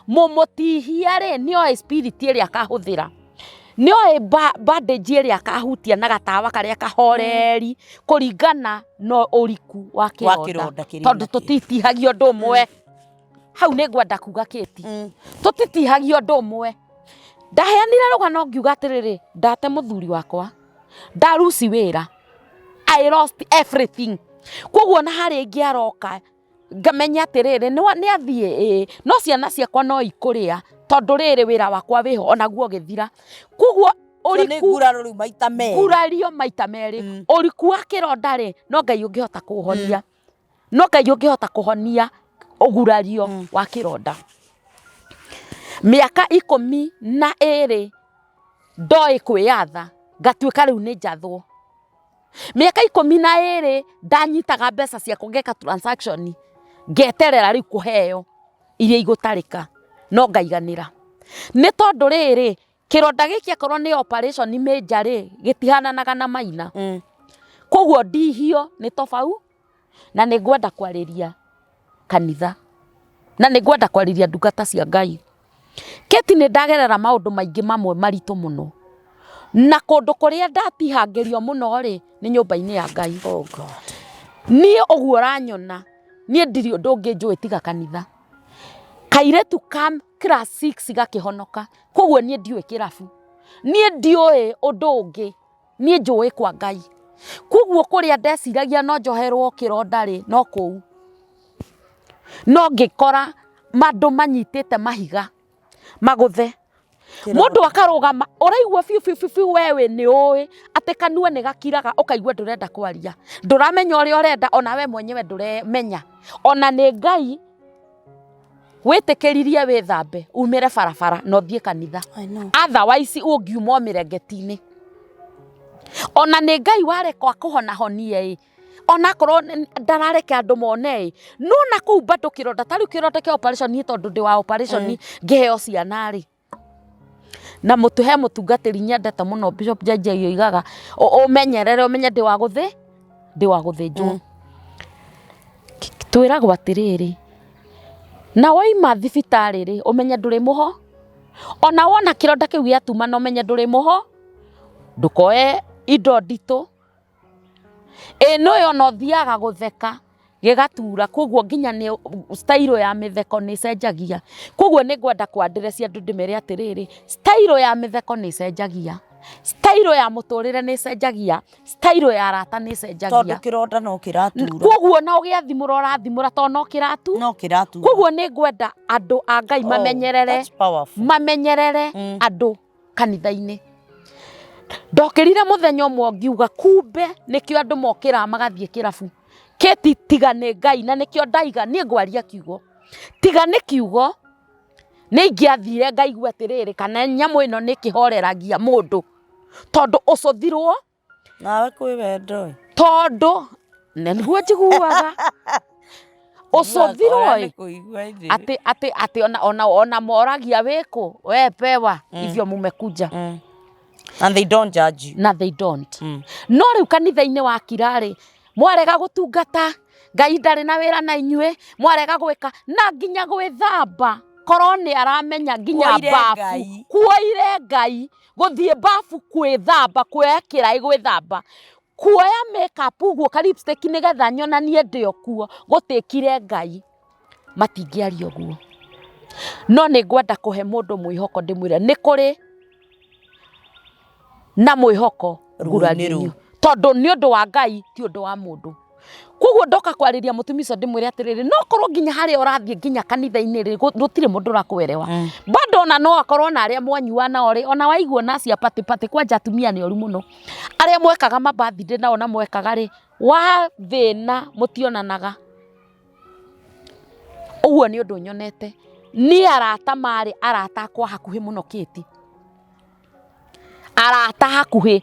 Speaker 2: Mũmũtihia rĩ, nĩoĩ spirit ĩrĩa akahũthĩra. Nĩoĩ bandage ĩrĩa akahutia na gatawa karĩa kahoreri kũringana na ũriku wa
Speaker 1: Wa kĩronda
Speaker 2: kĩronda.
Speaker 1: kĩrĩa
Speaker 2: Tondũ
Speaker 1: nakĩo.
Speaker 2: tũtitihagio ũndũ ũmwe. Hau nĩ ngwenda kuga kĩti tũtitihagio ũndũ ũmwe. Ndaheanire rũgano ngiuga atĩrĩrĩ, ndate mũthuri wakwa, ndaruci wĩra, I lost everything. Koguo na harĩa ingĩ aroka ngamenya atĩrĩrĩ, nĩ athiĩ ĩĩ, no ciana ciakwa no ikũrĩa tondũ rĩrĩ wĩra wakwa wĩho onaguo ũgĩthira. Koguo
Speaker 1: So nĩ
Speaker 2: ũriku
Speaker 1: nguraro rĩu maita merĩ.
Speaker 2: Ngurario maita merĩ. Ũriku wa kĩronda rĩ, no Ngai ũngĩhota kũũhonia. No Ngai ũngĩhota kũhonia ũgurario wa kĩronda. Mĩaka 12 ndoĩ kwĩyatha, ngatuĩka rĩu nĩ njathwo. Mĩaka 12 ndanyitaga mbeca ciakwa ngeka transaction, ngeterera rĩu kũheo iria igũtarĩka, no ngaiganĩra. Nĩ tondũ rĩrĩ, kĩronda gĩkĩ akorwo nĩ operation major rĩ, gĩtihananaga na maina. Koguo ndihio nĩ tofauti, na nĩ ngwenda kwarĩria kanitha, na nĩ ngwenda kwarĩria ndungata cia Ngai. Kate nĩ ndagerera maũndũ maingĩ mamwe maritũ mũno, na kũndũ kũrĩa ndatihangĩrio mũno rĩ, nĩ nyũmba-inĩ ya Ngai.
Speaker 1: Oh God.
Speaker 2: Niĩ ũguo ũranyona, niĩ ndirĩ ũndũ ũngĩ njũĩ tiga kanitha. Kairĩtu ka class 6 gakĩhonoka, koguo niĩ ndiũĩ kĩrabu, niĩ ndiũĩ ũndũ ũngĩ, niĩ njũĩ kwa Ngai. Koguo kũrĩa ndeciragia no njoherwo kĩronda rĩ, no kũu. No ngĩkora andũ manyitĩte mahiga magũthe. Mũndũ akarũgama ũraigua biũ biũ biũ biũ we wĩ nĩ ũĩ atĩ kanua nĩ gakiraga, ũkaigua ndũrenda kwaria, ndũramenya ũrĩa ũrenda, ona we mwenyewe ndũremenya. Ona nĩ Ngai wĩtĩkĩririe wĩthambe umĩre barabara na ũthiĩ kanitha.
Speaker 1: I know.
Speaker 2: Otherwise ũngiuma o mĩrengeti-inĩ. Ona nĩ Ngai wareka akũhonahonie ĩ, onakorwo ndarareke andũ mone ĩ, no na kũu bado kĩronda, ta rĩu kĩronda kĩa operation niĩ tondũ ndĩ wa operation ngĩheo ciana rĩ, na mũtu he mũtungatĩri nyendete mũno Bishop JJ oigaga ũmenyerere ũmenye ndĩ wa gũthĩ ndĩ wa gũthĩnjwo. Twĩragwo atĩrĩrĩ, na waima thibitarĩ rĩ, ũmenye ndũrĩ mũho, ona wona kĩronda kĩu gĩatumana ũmenye ndũrĩ mũho, ndũkoe indo nditũ. Ĩ nĩ ona ũthiaga gũtheka gĩgatura, koguo nginya nĩ style ya mĩtheko nĩ ĩcenjagia. Koguo nĩ ngwenda kũ address andũ ndĩmere atĩrĩrĩ, style ya mĩtheko nĩ ĩcenjagia, style ya mũtũrĩre nĩ ĩcenjagia, style ya arata nĩ ĩcenjagia.
Speaker 1: Tondũ kĩronda no kĩratura.
Speaker 2: Koguo ona ũgĩathimũra ũrathimũra tondũ no kĩratu.
Speaker 1: No kĩratura.
Speaker 2: Koguo nĩ ngwenda andũ a Ngai mamenyerere,
Speaker 1: Oh, that's powerful.
Speaker 2: mamenyerere andũ kanitha-inĩ. Ndokĩrire mũthenya ũmwe ngiuga kumbe nĩkĩo andũ mokĩraga magathiĩ kĩrabu. Kĩti tiga nĩ Ngai, na nĩkĩo ndaiga niĩ ngwaria kiugo. Tiga nĩ kiugo nĩ ingĩathire ngaigua atĩrĩrĩ, kana nyamũ ĩno nĩ ĩkĩhoreragia mũndũ, tondũ ũcũthirwo.
Speaker 1: Nawe kwĩ wendo ĩ.
Speaker 2: Tondũ na nĩguo njiguaga ũcũthirwo ĩ,
Speaker 1: Nĩ kũigua ithĩ.
Speaker 2: atĩ atĩ atĩ ona ona ona moragia wĩkũ we pewa hivyo mumekuja.
Speaker 1: And they don't judge you.
Speaker 2: Na they don't. No rĩu kanitha-inĩ wa kirarĩ, mwarega gũtungata Ngai ndarĩ na wĩra na inyuĩ, mwarega gwĩka na nginya gwĩthamba, korwo nĩ aramenya nginya
Speaker 1: Kuoire
Speaker 2: bafu
Speaker 1: Ngai.
Speaker 2: Kuoire Ngai gũthiĩ bafu kwĩthamba, kuoya kĩraĩ gwĩthamba, kuoya makeup ũguo ka lipstick nĩgetha nyonanie ndĩ o kuo, gũtĩkire Ngai, matingĩaria ũguo. No nĩ ngwenda kũhe mũndũ mwĩhoko, ndĩmwĩre nĩ kũrĩ na mwĩhoko
Speaker 1: Ruo-inĩ
Speaker 2: ngurario-inĩ,
Speaker 1: rũu.
Speaker 2: Tondũ nĩ ũndũ wa Ngai, ti ũndũ wa mũndũ. Koguo ndoka kwarĩria mũtumia ũcio ndĩmwĩre atĩrĩrĩ, no korwo nginya harĩa ũrathiĩ nginya kanitha-inĩ rĩ, gũtirĩ mũndũ ũrakwerewa. Bado ona no akorwo na arĩa mwanyua nao rĩ, ona waigua nacia patĩ patĩ, kwanja atumia nĩ oru mũno. Arĩa mwekaga ma birthday nao na mwekaga rĩ, wa thĩna mũtionanaga. Ũguo nĩ ũndũ nyonete. Niĩ arata marĩ arata akwa hakuhĩ mũno Kĩti. Arata hakuhĩ.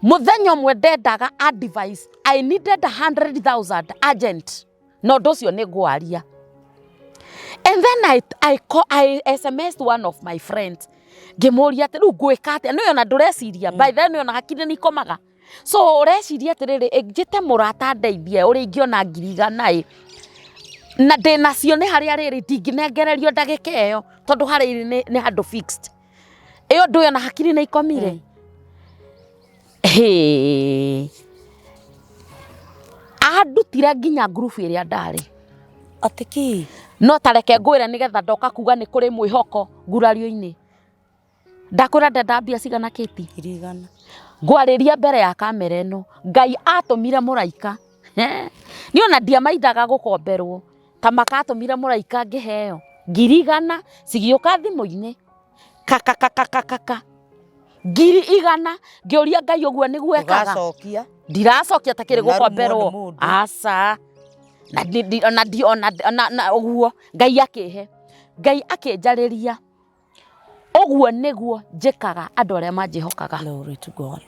Speaker 2: Mũthenya ũmwe ndendaga advice, I needed 100,000 urgent. Na ũndũ ũcio nĩ ngwaria. And then I SMSed one of my friends. Ngĩmũria atĩ rĩu ngwĩka atĩa? Nĩũĩ ona ndũreciria. By then ona hakiri nĩ ikomaga. So ũreciria atĩrĩrĩ, njĩte mũrata ndeithie ũrĩa ingĩona 100,000 ĩ. Na ndĩnacio nĩ harĩa rĩrĩ ndingĩnengererio ndagĩka ĩyo tondũ harĩa irĩ nĩ handũ fixed. Ĩyo ndũĩ ona hakiri nĩ ikomire. Hĩĩ. Andutire nginya ngurubu ĩrĩa ndarĩ.
Speaker 1: Atĩ kĩ?
Speaker 2: No ta reke ngwĩre nĩgetha ndoka kuga nĩ kũrĩ mwĩhoko ngurario-inĩ. Ndakwĩra ndenda mbia cigana Kĩti?
Speaker 1: 100,000.
Speaker 2: Ngwarĩria mbere ya kamera ĩno, Ngai atũmire mũraika. Niĩ ona ndiamaindaga gũkomberwo, ta makatũmire mũraika ngĩheo 100,000 cigĩũka thimũ-inĩ kakakakakaka 100,000. Ngĩũria Ngai ũguo nĩguo ekaga.
Speaker 1: Ndũgacokia.
Speaker 2: Ndiracokia ta kĩrĩ
Speaker 1: Ndũnarumwo nĩ
Speaker 2: gũkomberwo.
Speaker 1: mũndũ.
Speaker 2: Aca. Na ndi- ndi- ona ndi- ona ona na ũguo Ngai akĩhe. Ngai akĩnjarĩria. Ũguo nĩguo njĩkaga andũ arĩa manjĩhokaga.
Speaker 1: Glory to God.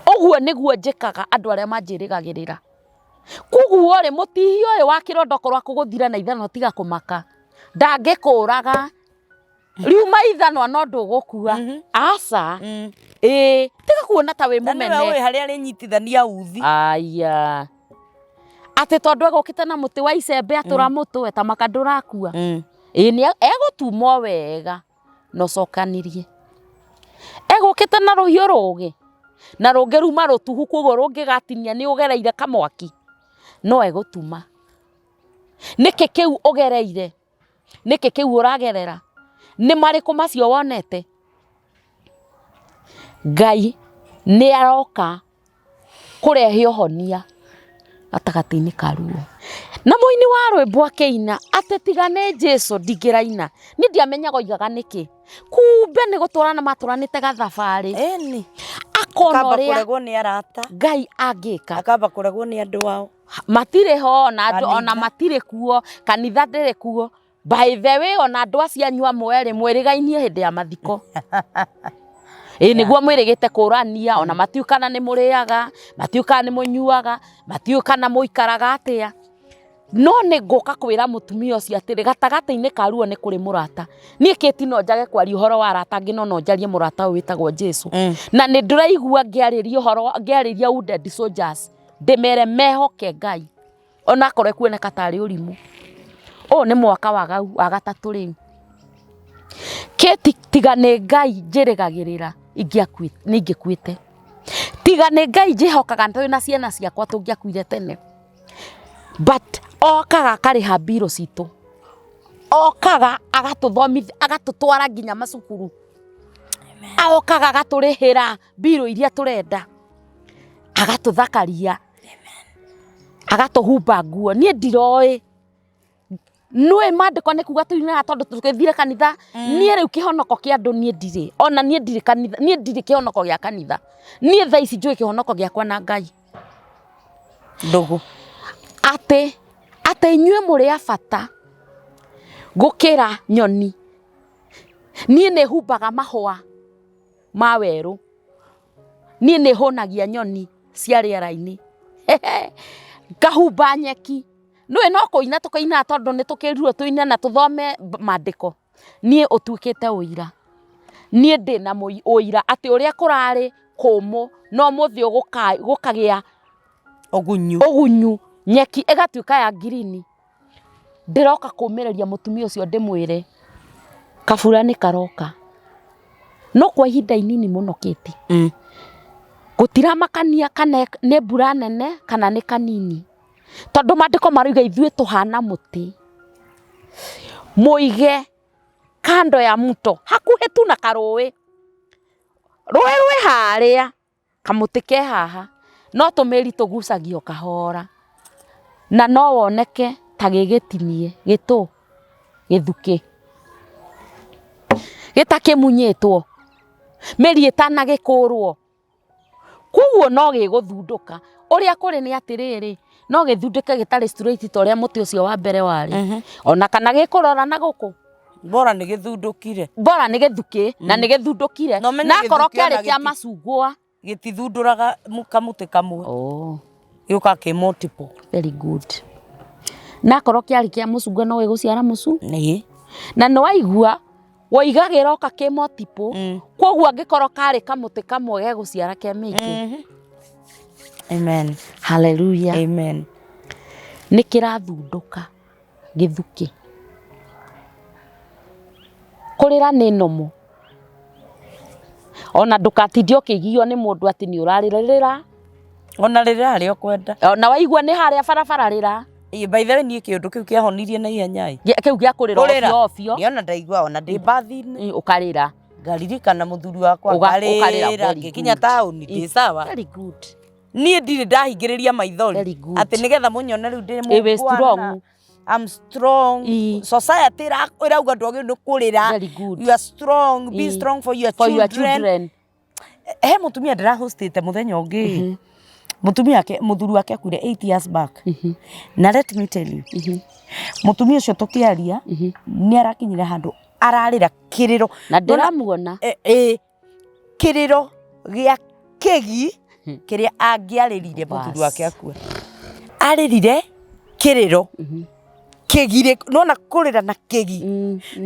Speaker 2: Ũguo nĩguo njĩkaga andũ arĩa manjĩrĩgagĩrĩra. Koguo rĩ, mũtihio ũyũ wa kĩronda okorwo akũgũthira na ithanwa tiga kũmaka. Ndangĩkũraga. Riuma ithanwa no ndũgũkua. Aca. Ĩĩ, tiga kuona ta wĩ
Speaker 1: Na nĩwe
Speaker 2: mũmene.
Speaker 1: ũĩ harĩa arĩnyitithania uthi.
Speaker 2: Aya. Atĩ tondũ egũkĩte na mũtĩ wa icembe atũra mũtwe ta maka ndũrakua. Ĩĩ nĩ egũtumwo wega na ũcokanĩrie. Egũkĩte na rũhiũ rũgĩ na rũngĩ ruma rũtuhu koguo rũngĩgatinia nĩ ũgereire kamwaki no egũtuma. Nĩkĩ kĩu ũgereire? Nĩkĩ kĩu ũragerera? Nĩ marĩkũ macio wonete? Ngai nĩ aroka kũrehe ũhonia gatagatĩ-inĩ ka ruo. Na mũini wa rwĩmbo akĩina atĩ tiga nĩ Jesu ndingĩraina. Niĩ ndiamenyaga oigaga nĩkĩ. Kumbe nĩ gũtwarana matwaranĩte gathabarĩ.
Speaker 1: Ĩni.
Speaker 2: Akona
Speaker 1: Akamba
Speaker 2: ũrĩa
Speaker 1: kũregwo nĩ arata.
Speaker 2: Ngai angĩka.
Speaker 1: Akamba kũregwo nĩ andũ ao.
Speaker 2: Matirĩ ho ona andũ ona
Speaker 1: Kanitha.
Speaker 2: matirĩ kuo, kanitha ndĩrĩ kuo. By the way ona andũ acio anyu amwe rĩ mwĩrĩgainie hĩndĩ ya mathiko. Ĩĩ nĩguo mwĩrĩgĩte kũrania ona matiũĩ kana nĩ mũrĩaga, matiũĩ kana nĩ mũnyuaga, matiũĩ kana mũikaraga atĩa. No nĩ ngũka kwĩra mũtumia ũcio atĩrĩ, gatagatĩ-inĩ ka ruo nĩ kũrĩ mũrata. Niĩ Kate no njage kwaria ũhoro wa arata angĩ no no njarie mũrata ũyũ wĩtagwo Jesu. Na nĩ ndĩraigua ngĩarĩria ũhoro, ngĩarĩria wounded soldiers, ndĩmere mehoke Ngai. Onakorwo ekuoneka tarĩ ũrimũ. Ũyũ nĩ mwaka wa gatatũ rĩu. Kate tiga nĩ Ngai njĩrĩgagĩrĩra nĩ ingĩkuĩte. Tiga nĩ Ngai njĩhokaga twĩ na ciana ciakwa tũngĩakuire tene. But okaga akarĩha mbirũ citũ. Okaga agatũthomithia, agatũtwara nginya macukuru. Okaga agatũrĩhĩra mbirũ iria tũrenda. Agatũthakaria. Agatũhumba nguo. Niĩ ndiroĩ. Nĩũĩ maandĩko nĩ kuga tũinaga tondũ tũgĩthire kanitha. Niĩ rĩu kĩhonoko kĩa andũ niĩ ndirĩ. Ona niĩ ndirĩ kanitha, niĩ ndirĩ kĩhonoko gĩa kanitha. Niĩ thaa ici njũĩ kĩhonoko gĩakwa na Ngai.
Speaker 1: Ndũgũ.
Speaker 2: Atĩ, atĩ inyuĩ mũrĩ a bata gũkĩra nyoni. Niĩ nĩ humbaga mahũa ma werũ. Niĩ nĩ hũnagia nyoni cia rĩera-inĩ. Ngahumba nyeki. Nĩũĩ no kũina tũkĩinaga tondũ nĩ tũkĩrirwo tũine na tũthome maandĩko. Niĩ ũtuĩkĩte ũira. Niĩ ndĩna ũira atĩ ũrĩa kũrarĩ kũmũ no ũmũthĩ gũkagĩa
Speaker 1: Ũgunyu.
Speaker 2: Ũgunyu. Nyeki ĩgatuĩka ya ngirini. Ndĩroka kũmĩrĩria mũtumia ũcio ndĩmwĩre kabura nĩ karoka. No kwa ihinda inini mũno Kate. Gũtiramakania kana nĩ mbura nene kana nĩ kanini. Tondũ maandĩko marauga ithuĩ tũhana mũtĩ mũige kando ya mto, hakuhĩ tu na karũĩ. Rũĩ rwĩ harĩa, kamũtĩ ke haha, no tũmĩri tũgucagio kahora. Na no woneke ta gĩ gĩtinie, gĩtũ, gĩthukĩ. Gĩtakĩmunyĩtwo, mĩri ĩtanagĩkũrwo. Koguo no gĩgũthundũka. Ũrĩa kũrĩ nĩ atĩrĩrĩ, no gĩthundũke gĩtarĩ straight ta ũrĩa mũtĩ ũcio wa mbere warĩ. Ona kana gĩkũrora na gũkũ.
Speaker 1: Bora nĩ gĩthundũkire.
Speaker 2: Bora nĩ gĩthukĩ na nĩ gĩthundũkire.
Speaker 1: Na ũmenye
Speaker 2: Na akorwo
Speaker 1: gĩthukĩ ona
Speaker 2: kĩarĩ kĩa
Speaker 1: gĩti-
Speaker 2: macungwa.
Speaker 1: Gĩtithundũraga kamũtĩ kamwe.
Speaker 2: Oh.
Speaker 1: Gĩũkaga kĩ multiple.
Speaker 2: Very good. Na akorwo kĩarĩ kĩa mũcungwa no gĩgũciara mũcu.
Speaker 1: Nĩ.
Speaker 2: Na nĩ waigua woiga gĩroka kĩ multiple. Koguo angĩkorwo karĩ kamũtĩ kamwe gegũciara ke mĩingĩ.
Speaker 1: Amen.
Speaker 2: Hallelujah.
Speaker 1: Amen.
Speaker 2: Nĩ kĩrathundũka gĩthukĩ. Kũrĩra nĩ normal. Ona ndũgatinde ũkĩgio nĩ mũndũ atĩ nĩ ũrarĩra rĩra.
Speaker 1: Ona rĩrĩa harĩa ũkwenda.
Speaker 2: Ona waigua nĩ harĩa barabara rĩra.
Speaker 1: Ĩ, by the way niĩ kĩũndũ kĩu kĩahonirie na ihenya ĩ.
Speaker 2: Kĩu gĩa kũrĩra
Speaker 1: Kũrĩra.
Speaker 2: obio obio.
Speaker 1: Nĩ ona ndaigua ona ndĩ mbathi-inĩ.
Speaker 2: Ũkarĩra.
Speaker 1: Ngaririkana mũthuri wakwa
Speaker 2: Ũkarĩra,
Speaker 1: ngarĩra
Speaker 2: very
Speaker 1: ngĩkinya
Speaker 2: good.
Speaker 1: taũni ndĩ sawa.
Speaker 2: Very good.
Speaker 1: Niĩ ndirĩ ndahingĩrĩria maithori
Speaker 2: Very good.
Speaker 1: atĩ nĩgetha mũnyone rĩu ndĩ
Speaker 2: Ĩ, wĩ
Speaker 1: mũngwana.
Speaker 2: strong.
Speaker 1: I'm strong. Society ĩrauga ndwagĩrĩirwo nĩ kũrĩra.
Speaker 2: Very good.
Speaker 1: You are strong. Be strong for your
Speaker 2: For your
Speaker 1: children.
Speaker 2: children.
Speaker 1: He mũtumia ndĩrahostĩte mũthenya ũngĩ. Mũtumia wake, mũthuri wake akuire 8 years back. Na let me tell you. Mũtumia ũcio tũkĩaria nĩ arakinyire handũ ararĩra kĩrĩro.
Speaker 2: Na ndĩramuona.
Speaker 1: Ĩ, kĩrĩro gĩa kĩgi kĩrĩa angĩarĩrire mũthuri wake akua. Arĩrire kĩrĩro kĩgirĩ, nona kũrĩra na kĩgi.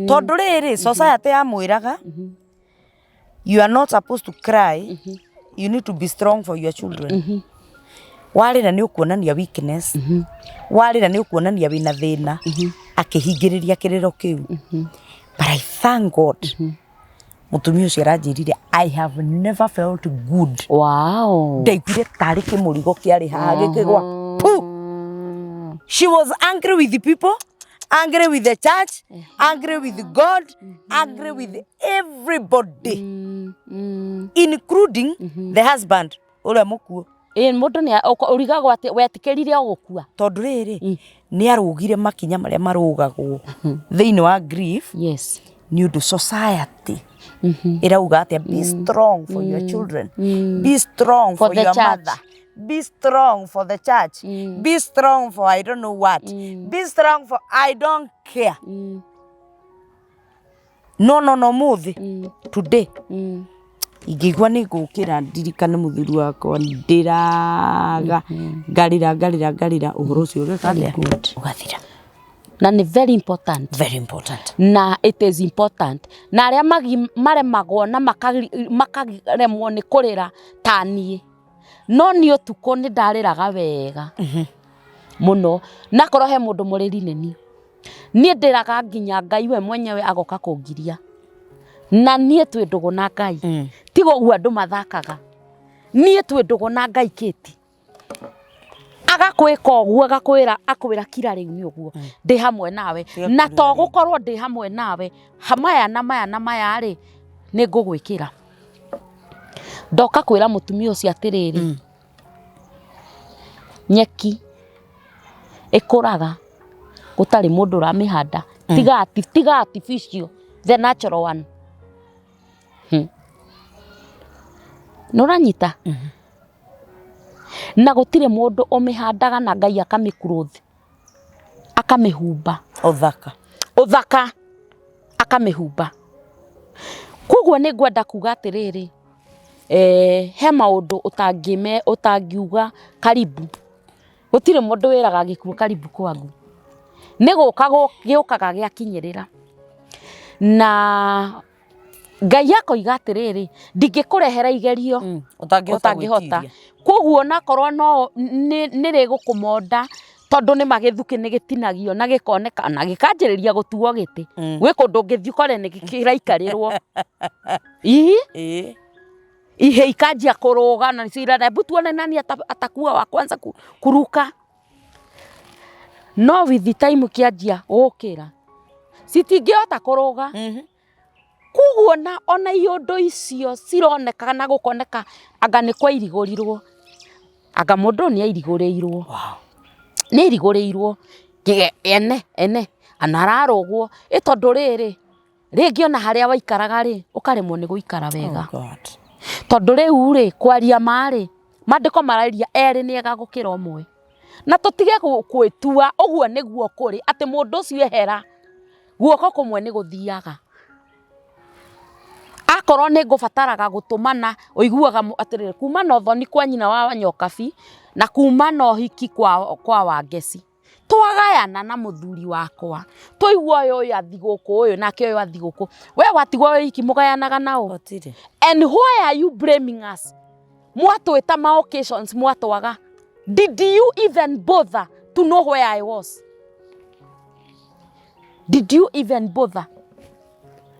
Speaker 1: Tondũ rĩrĩ, society yamwĩraga you are not supposed to cry, you need to be strong for your children. Warĩra nĩ ũkuonania weakness, warĩra nĩ ũkuonania wĩna thĩna, akĩhingĩrĩria kĩrĩro kĩu. But I thank God, mũtumia ũcio aranjĩrire I have never felt good. Ndaiguire tarĩ kĩmũrigo kĩarĩ haha gĩkĩgwa pu. She was angry with the people, angry with the church, angry with God, angry with everybody, including the husband ũrĩa mũkuũ.
Speaker 2: Ĩ, mũndũ nĩ ũrigagwo atĩ wetĩkĩrire o gũkua.
Speaker 1: Tondũ rĩrĩ, nĩ arũgire makinya marĩa marũgagwo thĩinĩ wa grief. Nĩ ũndũ society ĩrauga atĩa, be strong for your children, be strong
Speaker 2: For
Speaker 1: for
Speaker 2: the
Speaker 1: your
Speaker 2: church.
Speaker 1: mother, be strong for the church, be strong for I don't know what, be strong for I don't care. No no no mũthĩ today ingĩigua nĩ ngũkĩra ndirikane mũthuri wakwa, ndĩraga ngarĩra ngarĩra ngarĩra, ũhoro ũcio ũgeka atĩa?
Speaker 2: Good.
Speaker 1: Ũgathira.
Speaker 2: Na nĩ very important.
Speaker 1: Very important.
Speaker 2: Na it is important. Na arĩa maremagwo na makaremwo nĩ kũrĩra ta niĩ. No niĩ ũtukũ nĩ ndarĩraga wega mũno. Na korwo he mũndũ mũrĩri nĩ niĩ. Niĩ ndĩraga nginya Ngai we mwenyewe agoka kũngiria. Na niĩ twĩ ndũgũ na Ngai. Tiga ũguo andũ mathakaga. Niĩ twĩ ndũgũ na Ngai kĩti. Agakwĩka ũguo, agakwĩra, akwĩra kira rĩu nĩ ũguo. Ndĩ hamwe nawe. Na to gũkorwo ndĩ hamwe nawe, maya na maya na maya rĩ, nĩ ngũgwĩkĩra. Ndoka kwĩra mũtumia ũcio atĩrĩrĩ, nyeki ĩkũraga gũtarĩ mũndũ ũramĩhanda. Tiga artificial, the natural one. Nĩ ũranyita? Na gũtirĩ mũndũ ũmĩhandaga na Ngai akamĩclothe, akamĩhumba.
Speaker 1: Ũthaka.
Speaker 2: Ũthaka akamĩhumba. Koguo nĩ ngwenda kuga atĩrĩrĩ, he maũndũ ũtangiuga karibu. Gũtirĩ mũndũ wĩraga gĩkuũ karibu kwangu. Nĩ gũka gĩũkaga gĩakinyĩrĩra. Na Ngai akoiga atĩrĩrĩ, ndingĩkũrehera igerio
Speaker 1: Ũtangĩhota
Speaker 2: ũtangĩhota.
Speaker 1: gwĩtiria.
Speaker 2: Koguo onakorwo no nĩ rĩgũkũmonda, tondũ nĩ magĩthukĩ nĩ gĩtinagio na gĩkoneka na gĩkanjĩrĩria gũtuo gĩtĩ. Gwĩ kũndũ ũngĩthiĩ ũkore nĩ kĩraikarĩrwo. Ii? Ihe ikanjia kũrũga na nĩcio irara, hebu tuone nani atakuwa wa kwanza kuruka. No with the time kĩanjia gũkĩra, citingĩhota kũrũga. Koguo ona iũndũ icio cironeka na gũkoneka anga nĩ kwairigũrirwo. Anga mũndũ ũyũ nĩ airigũrĩirwo. Nĩ airigũrĩirwo. Ene, ene, ana ararũgwo. Ĩ tondũ rĩrĩ, rĩngĩ ona harĩa waikaraga rĩ, ũkaremwo nĩ gũikara wega.
Speaker 1: Oh God.
Speaker 2: Tondũ rĩu rĩ, kwaria ma rĩ, maandĩko mararia erĩ nĩ ega gũkĩra ũmwe. Na tũtige gwĩtua ũguo nĩguo kũrĩ, atĩ mũndũ ũcio ehera, guoko kũmwe nĩ gũthiaga. Akorwo nĩ ngũbataraga gũtũmana, ũiguaga atĩrĩrĩ, kuma na ũthoni kwa nyina wa Nyokabi, na kuma na ũhiki kwa Wangeci. Twagayana na mũthuri wakwa, twaigua ũyũ ũyũ athi gũkũ, ũyũ nake ũyũ athi gũkũ. We watigwo wĩ wiki mũgayanaga na ũ?
Speaker 1: Gũtirĩ.
Speaker 2: And why are you blaming us? Mwatwĩta ma occasions mwatwaga. Did you even bother to know where I was? Did you even bother?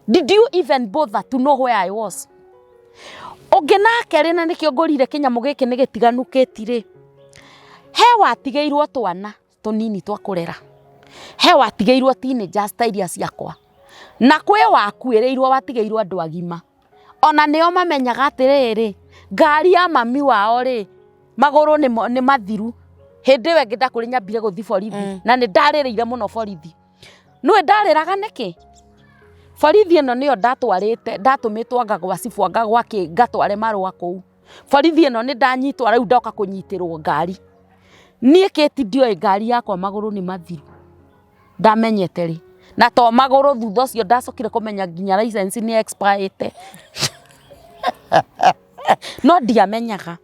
Speaker 2: Did you even bother to know where I was? Ũngĩ nake rĩ, na nĩkĩo ngũrire kĩnyamũ gĩkĩ nĩ gĩtiganukĩti rĩ, he watigĩirwo twana. Tũnini twa kũrera. He watigĩirwo teenagers ta iria ciakwa. Na kwĩ wakuĩrĩirwo watigĩirwo andũ agima. Ona nĩo mamenyaga atĩrĩrĩ, ngari ya mami wao rĩ, magũrũ nĩ mathiru. Hĩndĩ ĩyo ĩngĩ ndakũrĩ nyambire gũthiĩ borithi na nĩ ndarĩrĩire mũno borithi. Nĩũĩ ndarĩraga nĩkĩ? Borithi ĩno nĩyo ndatwarĩte, ndatũmĩtwo anga gwa cibũ anga gwa kĩ ngatware marũa kũu. Borithi ĩno nĩ ndanyitwo rĩu ndoka kũnyitĩrwo ngari. Niĩ Kate ndioĩ ngari yakwa magũrũ nĩ mathiru. Ndamenyete rĩ? Na to magũrũ thutha ũcio ndacokire kũmenya nginya license nĩ expire ĩte. No ndiamenyaga.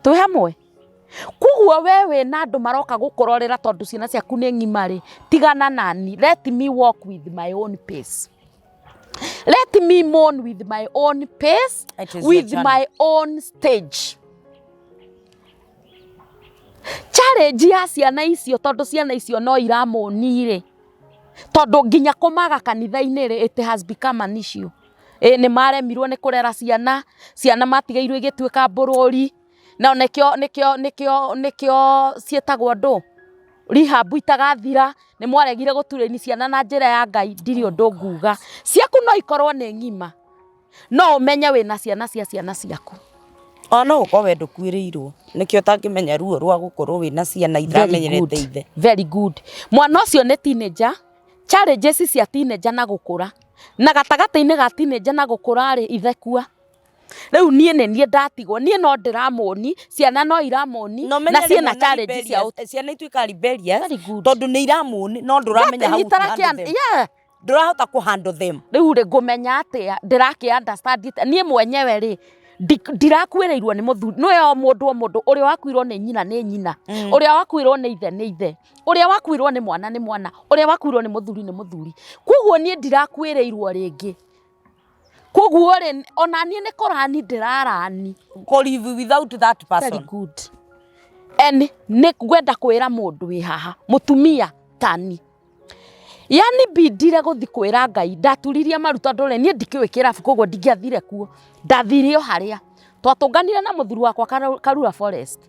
Speaker 2: Twĩ hamwe? Koguo we wĩna andũ maroka gũkũrorera tondũ ciana ciaku nĩ ng'ima rĩ, tigana nani, let me walk with my own pace. Let me mourn with my own pace,
Speaker 1: It is your
Speaker 2: with
Speaker 1: journey.
Speaker 2: my own stage. Challenge ya ciana icio tondũ ciana icio no iramoni rĩ, tondũ nginya kũmaga kanitha-inĩ rĩ, it has become an issue. Ĩ nĩ maremirwo nĩ kũrera ciana, ciana matigĩirwo igĩtuĩka mbũrũri, na nĩkĩo nĩkĩo nĩkĩo nĩkĩo ciĩtagwo ndũ rehab itagathira, nĩ mwaregire gũturĩni ciana na njĩra ya Ngai, ndirĩ ũndũ nguga. Ciaku no ikorwo nĩ ng'ima, no ũmenye wĩna ciana cia ciana ciaku.
Speaker 1: Ona no ũkorwo we ndũkuĩrĩirwo nĩkĩo ũtangĩmenya ruo rwa gũkorwo wĩna ciana itamenyerete ithe.
Speaker 2: Very good. Mwana ũcio nĩ teenager, challenges cia teenager na gũkũra, na gatagatĩ-inĩ ga teenager na gũkũra rĩ, ithe kua. Rĩu niĩ nĩ niĩ ndatigwo, niĩ no ndĩramoni, ciana no iramoni,
Speaker 1: Na ũmenye
Speaker 2: na ciĩna
Speaker 1: rĩmwe na
Speaker 2: challenge cia
Speaker 1: rebellious- ciana ituĩkaga rebellious
Speaker 2: Very good.
Speaker 1: tondũ nĩ iramoni no ndũramenya how to handle them.
Speaker 2: Yeah.
Speaker 1: Ndũrahota kũ handle them.
Speaker 2: Rĩu rĩ ngũmenya atĩa ndĩrakĩ understand atĩa? Niĩ mwenyewe rĩ ndirakuĩrĩirwo nĩ mũthuri nĩwe o mũndũ o mũndũ ũrĩa wakuirwo nĩ nyina nĩ nyina, ũrĩa wakuirwo nĩ ithe nĩ ithe, ũrĩa wakuirwo nĩ mwana nĩ mwana, ũrĩa wakuirwo nĩ mũthuri nĩ mũthuri. Koguo niĩ ndirakuĩrĩirwo rĩngĩ, koguo rĩ ona niĩ nĩ kũrani ndĩrarani.
Speaker 1: Kũ live without that
Speaker 2: Very
Speaker 1: person.
Speaker 2: good. And nĩ ngwenda kwĩra mũndũ wĩ haha mũtumia tani yani bindire gũthi kwĩra Ngai ndaturirie maru tondũ rĩ niĩ ndikĩũĩ kĩrabu koguo ndingĩathire kuo, ndathire o harĩa twatũnganire na mũthuri wakwa Karura Forest.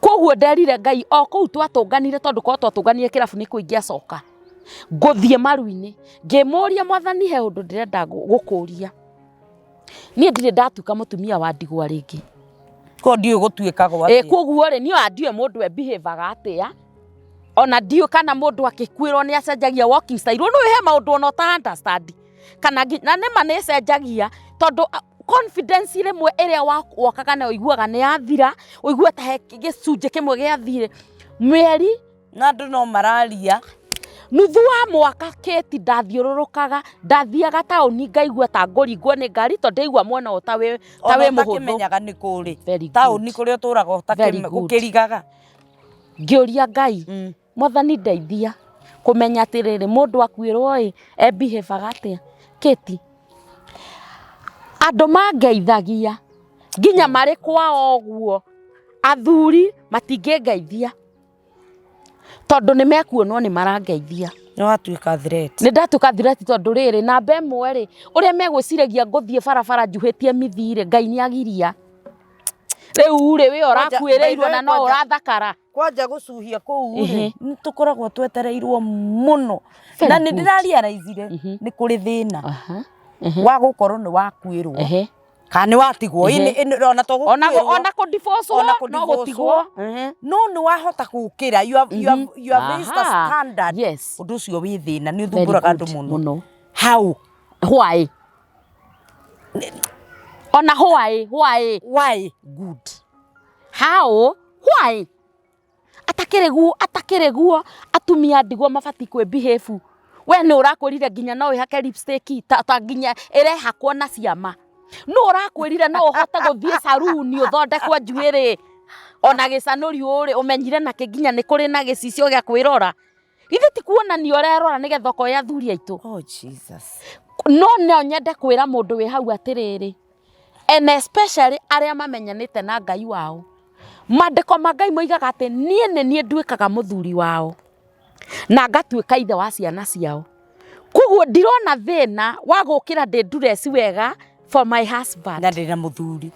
Speaker 2: Koguo nderire Ngai o kũu twatũnganire tondũ korwo twatũnganire kĩrabu nĩkuo ingĩacoka ngũthiĩ maru-inĩ ngĩmũria Mwathani he ũndũ ndĩrenda gũkũria, niĩ ndirĩ ndatuĩka mũtumia wa ndigwa rĩngĩ.
Speaker 1: Koguo ndiũĩ gũtuĩkagwo
Speaker 2: Ĩ
Speaker 1: atĩa.
Speaker 2: koguo rĩ niĩ ona ndiũĩ mũndũ e behave aga atĩa, ona ndiũĩ kana mũndũ akĩkuĩrwo nĩ acenjagia walking style, nĩũĩ he maũndũ ona ũta understand kana na nĩma nĩ ĩcenjagia tondũ confidence rĩmwe ĩrĩa wokaga nayo ũiguaga nĩ yathira, ũigue ta he gĩcunjĩ kĩmwe gĩathire mĩeri
Speaker 1: Na andũ no mararia.
Speaker 2: Nuthu wa mwaka Kate ndathiũrũrũkaga, ndathiaga taũni ngaigua ta ngũringwo nĩ ngari tondũ ndaigua mwena ũyũ ta wĩ ta
Speaker 1: Ona
Speaker 2: wĩ mũhũthũ.
Speaker 1: ũtakĩmenyaga nĩ kũ rĩ.
Speaker 2: Very good.
Speaker 1: Taũni kũrĩa ũtũraga
Speaker 2: Very good.
Speaker 1: ũkĩrigaga.
Speaker 2: Ngĩũria Ngai, Mwathani ndeithia kũmenya atĩrĩrĩ mũndũ akuĩrwo ĩ e behave aga atĩa. Kate, andũ mangeithagia nginya marĩ kwao ũguo, athuri matingĩngeithia tondũ nĩ mekuonwo nĩ marangeithia.
Speaker 1: Nĩ watuĩka threat.
Speaker 2: Nĩ ndatuĩka threat tondũ rĩrĩ namba ĩmwe rĩ, ũrĩa megwĩciragia ngũthiĩ barabara njuhĩtie mĩthii rĩ, Ngai nĩ agiria. Rĩu rĩ we ũrakuĩrĩirwo na no ũrathakara.
Speaker 1: Kwanja gũcuhia kũu rĩ,
Speaker 2: Ehe.
Speaker 1: nĩ tũkoragwo twetereirwo mũno.
Speaker 2: Very
Speaker 1: Na nĩ
Speaker 2: good.
Speaker 1: ndĩrarealizire nĩ kũrĩ thĩna
Speaker 2: Aha.
Speaker 1: wa gũkorwo nĩ wakuĩrwo
Speaker 2: Ehe.
Speaker 1: kana nĩ watigwo.
Speaker 2: Ehe.
Speaker 1: Ona to
Speaker 2: Ona
Speaker 1: gũkuĩrwo,
Speaker 2: ona kũ divorce
Speaker 1: ona
Speaker 2: no
Speaker 1: kũ-divorce-wo.
Speaker 2: gũtigwo. Ehe.
Speaker 1: No nĩ wahota gũkĩra you have raised a
Speaker 2: Aha.
Speaker 1: standard.
Speaker 2: Yes.
Speaker 1: Ũndũ ũcio wĩ thĩna nĩ
Speaker 2: Very
Speaker 1: ũthumbũraga andũ
Speaker 2: good.
Speaker 1: mũno.
Speaker 2: Mũno.
Speaker 1: How?
Speaker 2: Why? Ona why? Why?
Speaker 1: Why?
Speaker 2: Good. How? Why? Atakĩrĩ guo, atakĩrĩ guo atumia ndigwa mabatiĩ kwĩ behave. We nĩ ũrakwĩrire nginya no wĩhake lipstick ta, ta nginya ĩrehakwo na ciama. Nũ ũrakwĩrire no ũhote gũthiĩ saruni ũthondekwo njuĩrĩ ona gĩcanũri ũrĩ ũmenyire nakĩ nginya nĩ kũrĩ na gĩcicio gĩa kwĩrora. Githĩ ti kuonania ũrerora nĩgetha ũkoe athuri aitũ.
Speaker 1: Oh Jesus.
Speaker 2: No no nyende kwĩra mũndũ wĩ hau atĩrĩrĩ, and especially arĩa mamenyanĩte na Ngai wao. Maandĩko ma Ngai moigaga atĩ niĩ nĩ niĩ nduĩkaga mũthuri wao na ngatuĩka ithe wa ciana ciao. Koguo ndirona thĩna wa gũkĩra ndĩ ndureci wega for my husband.
Speaker 1: Na ndĩna mũthuri.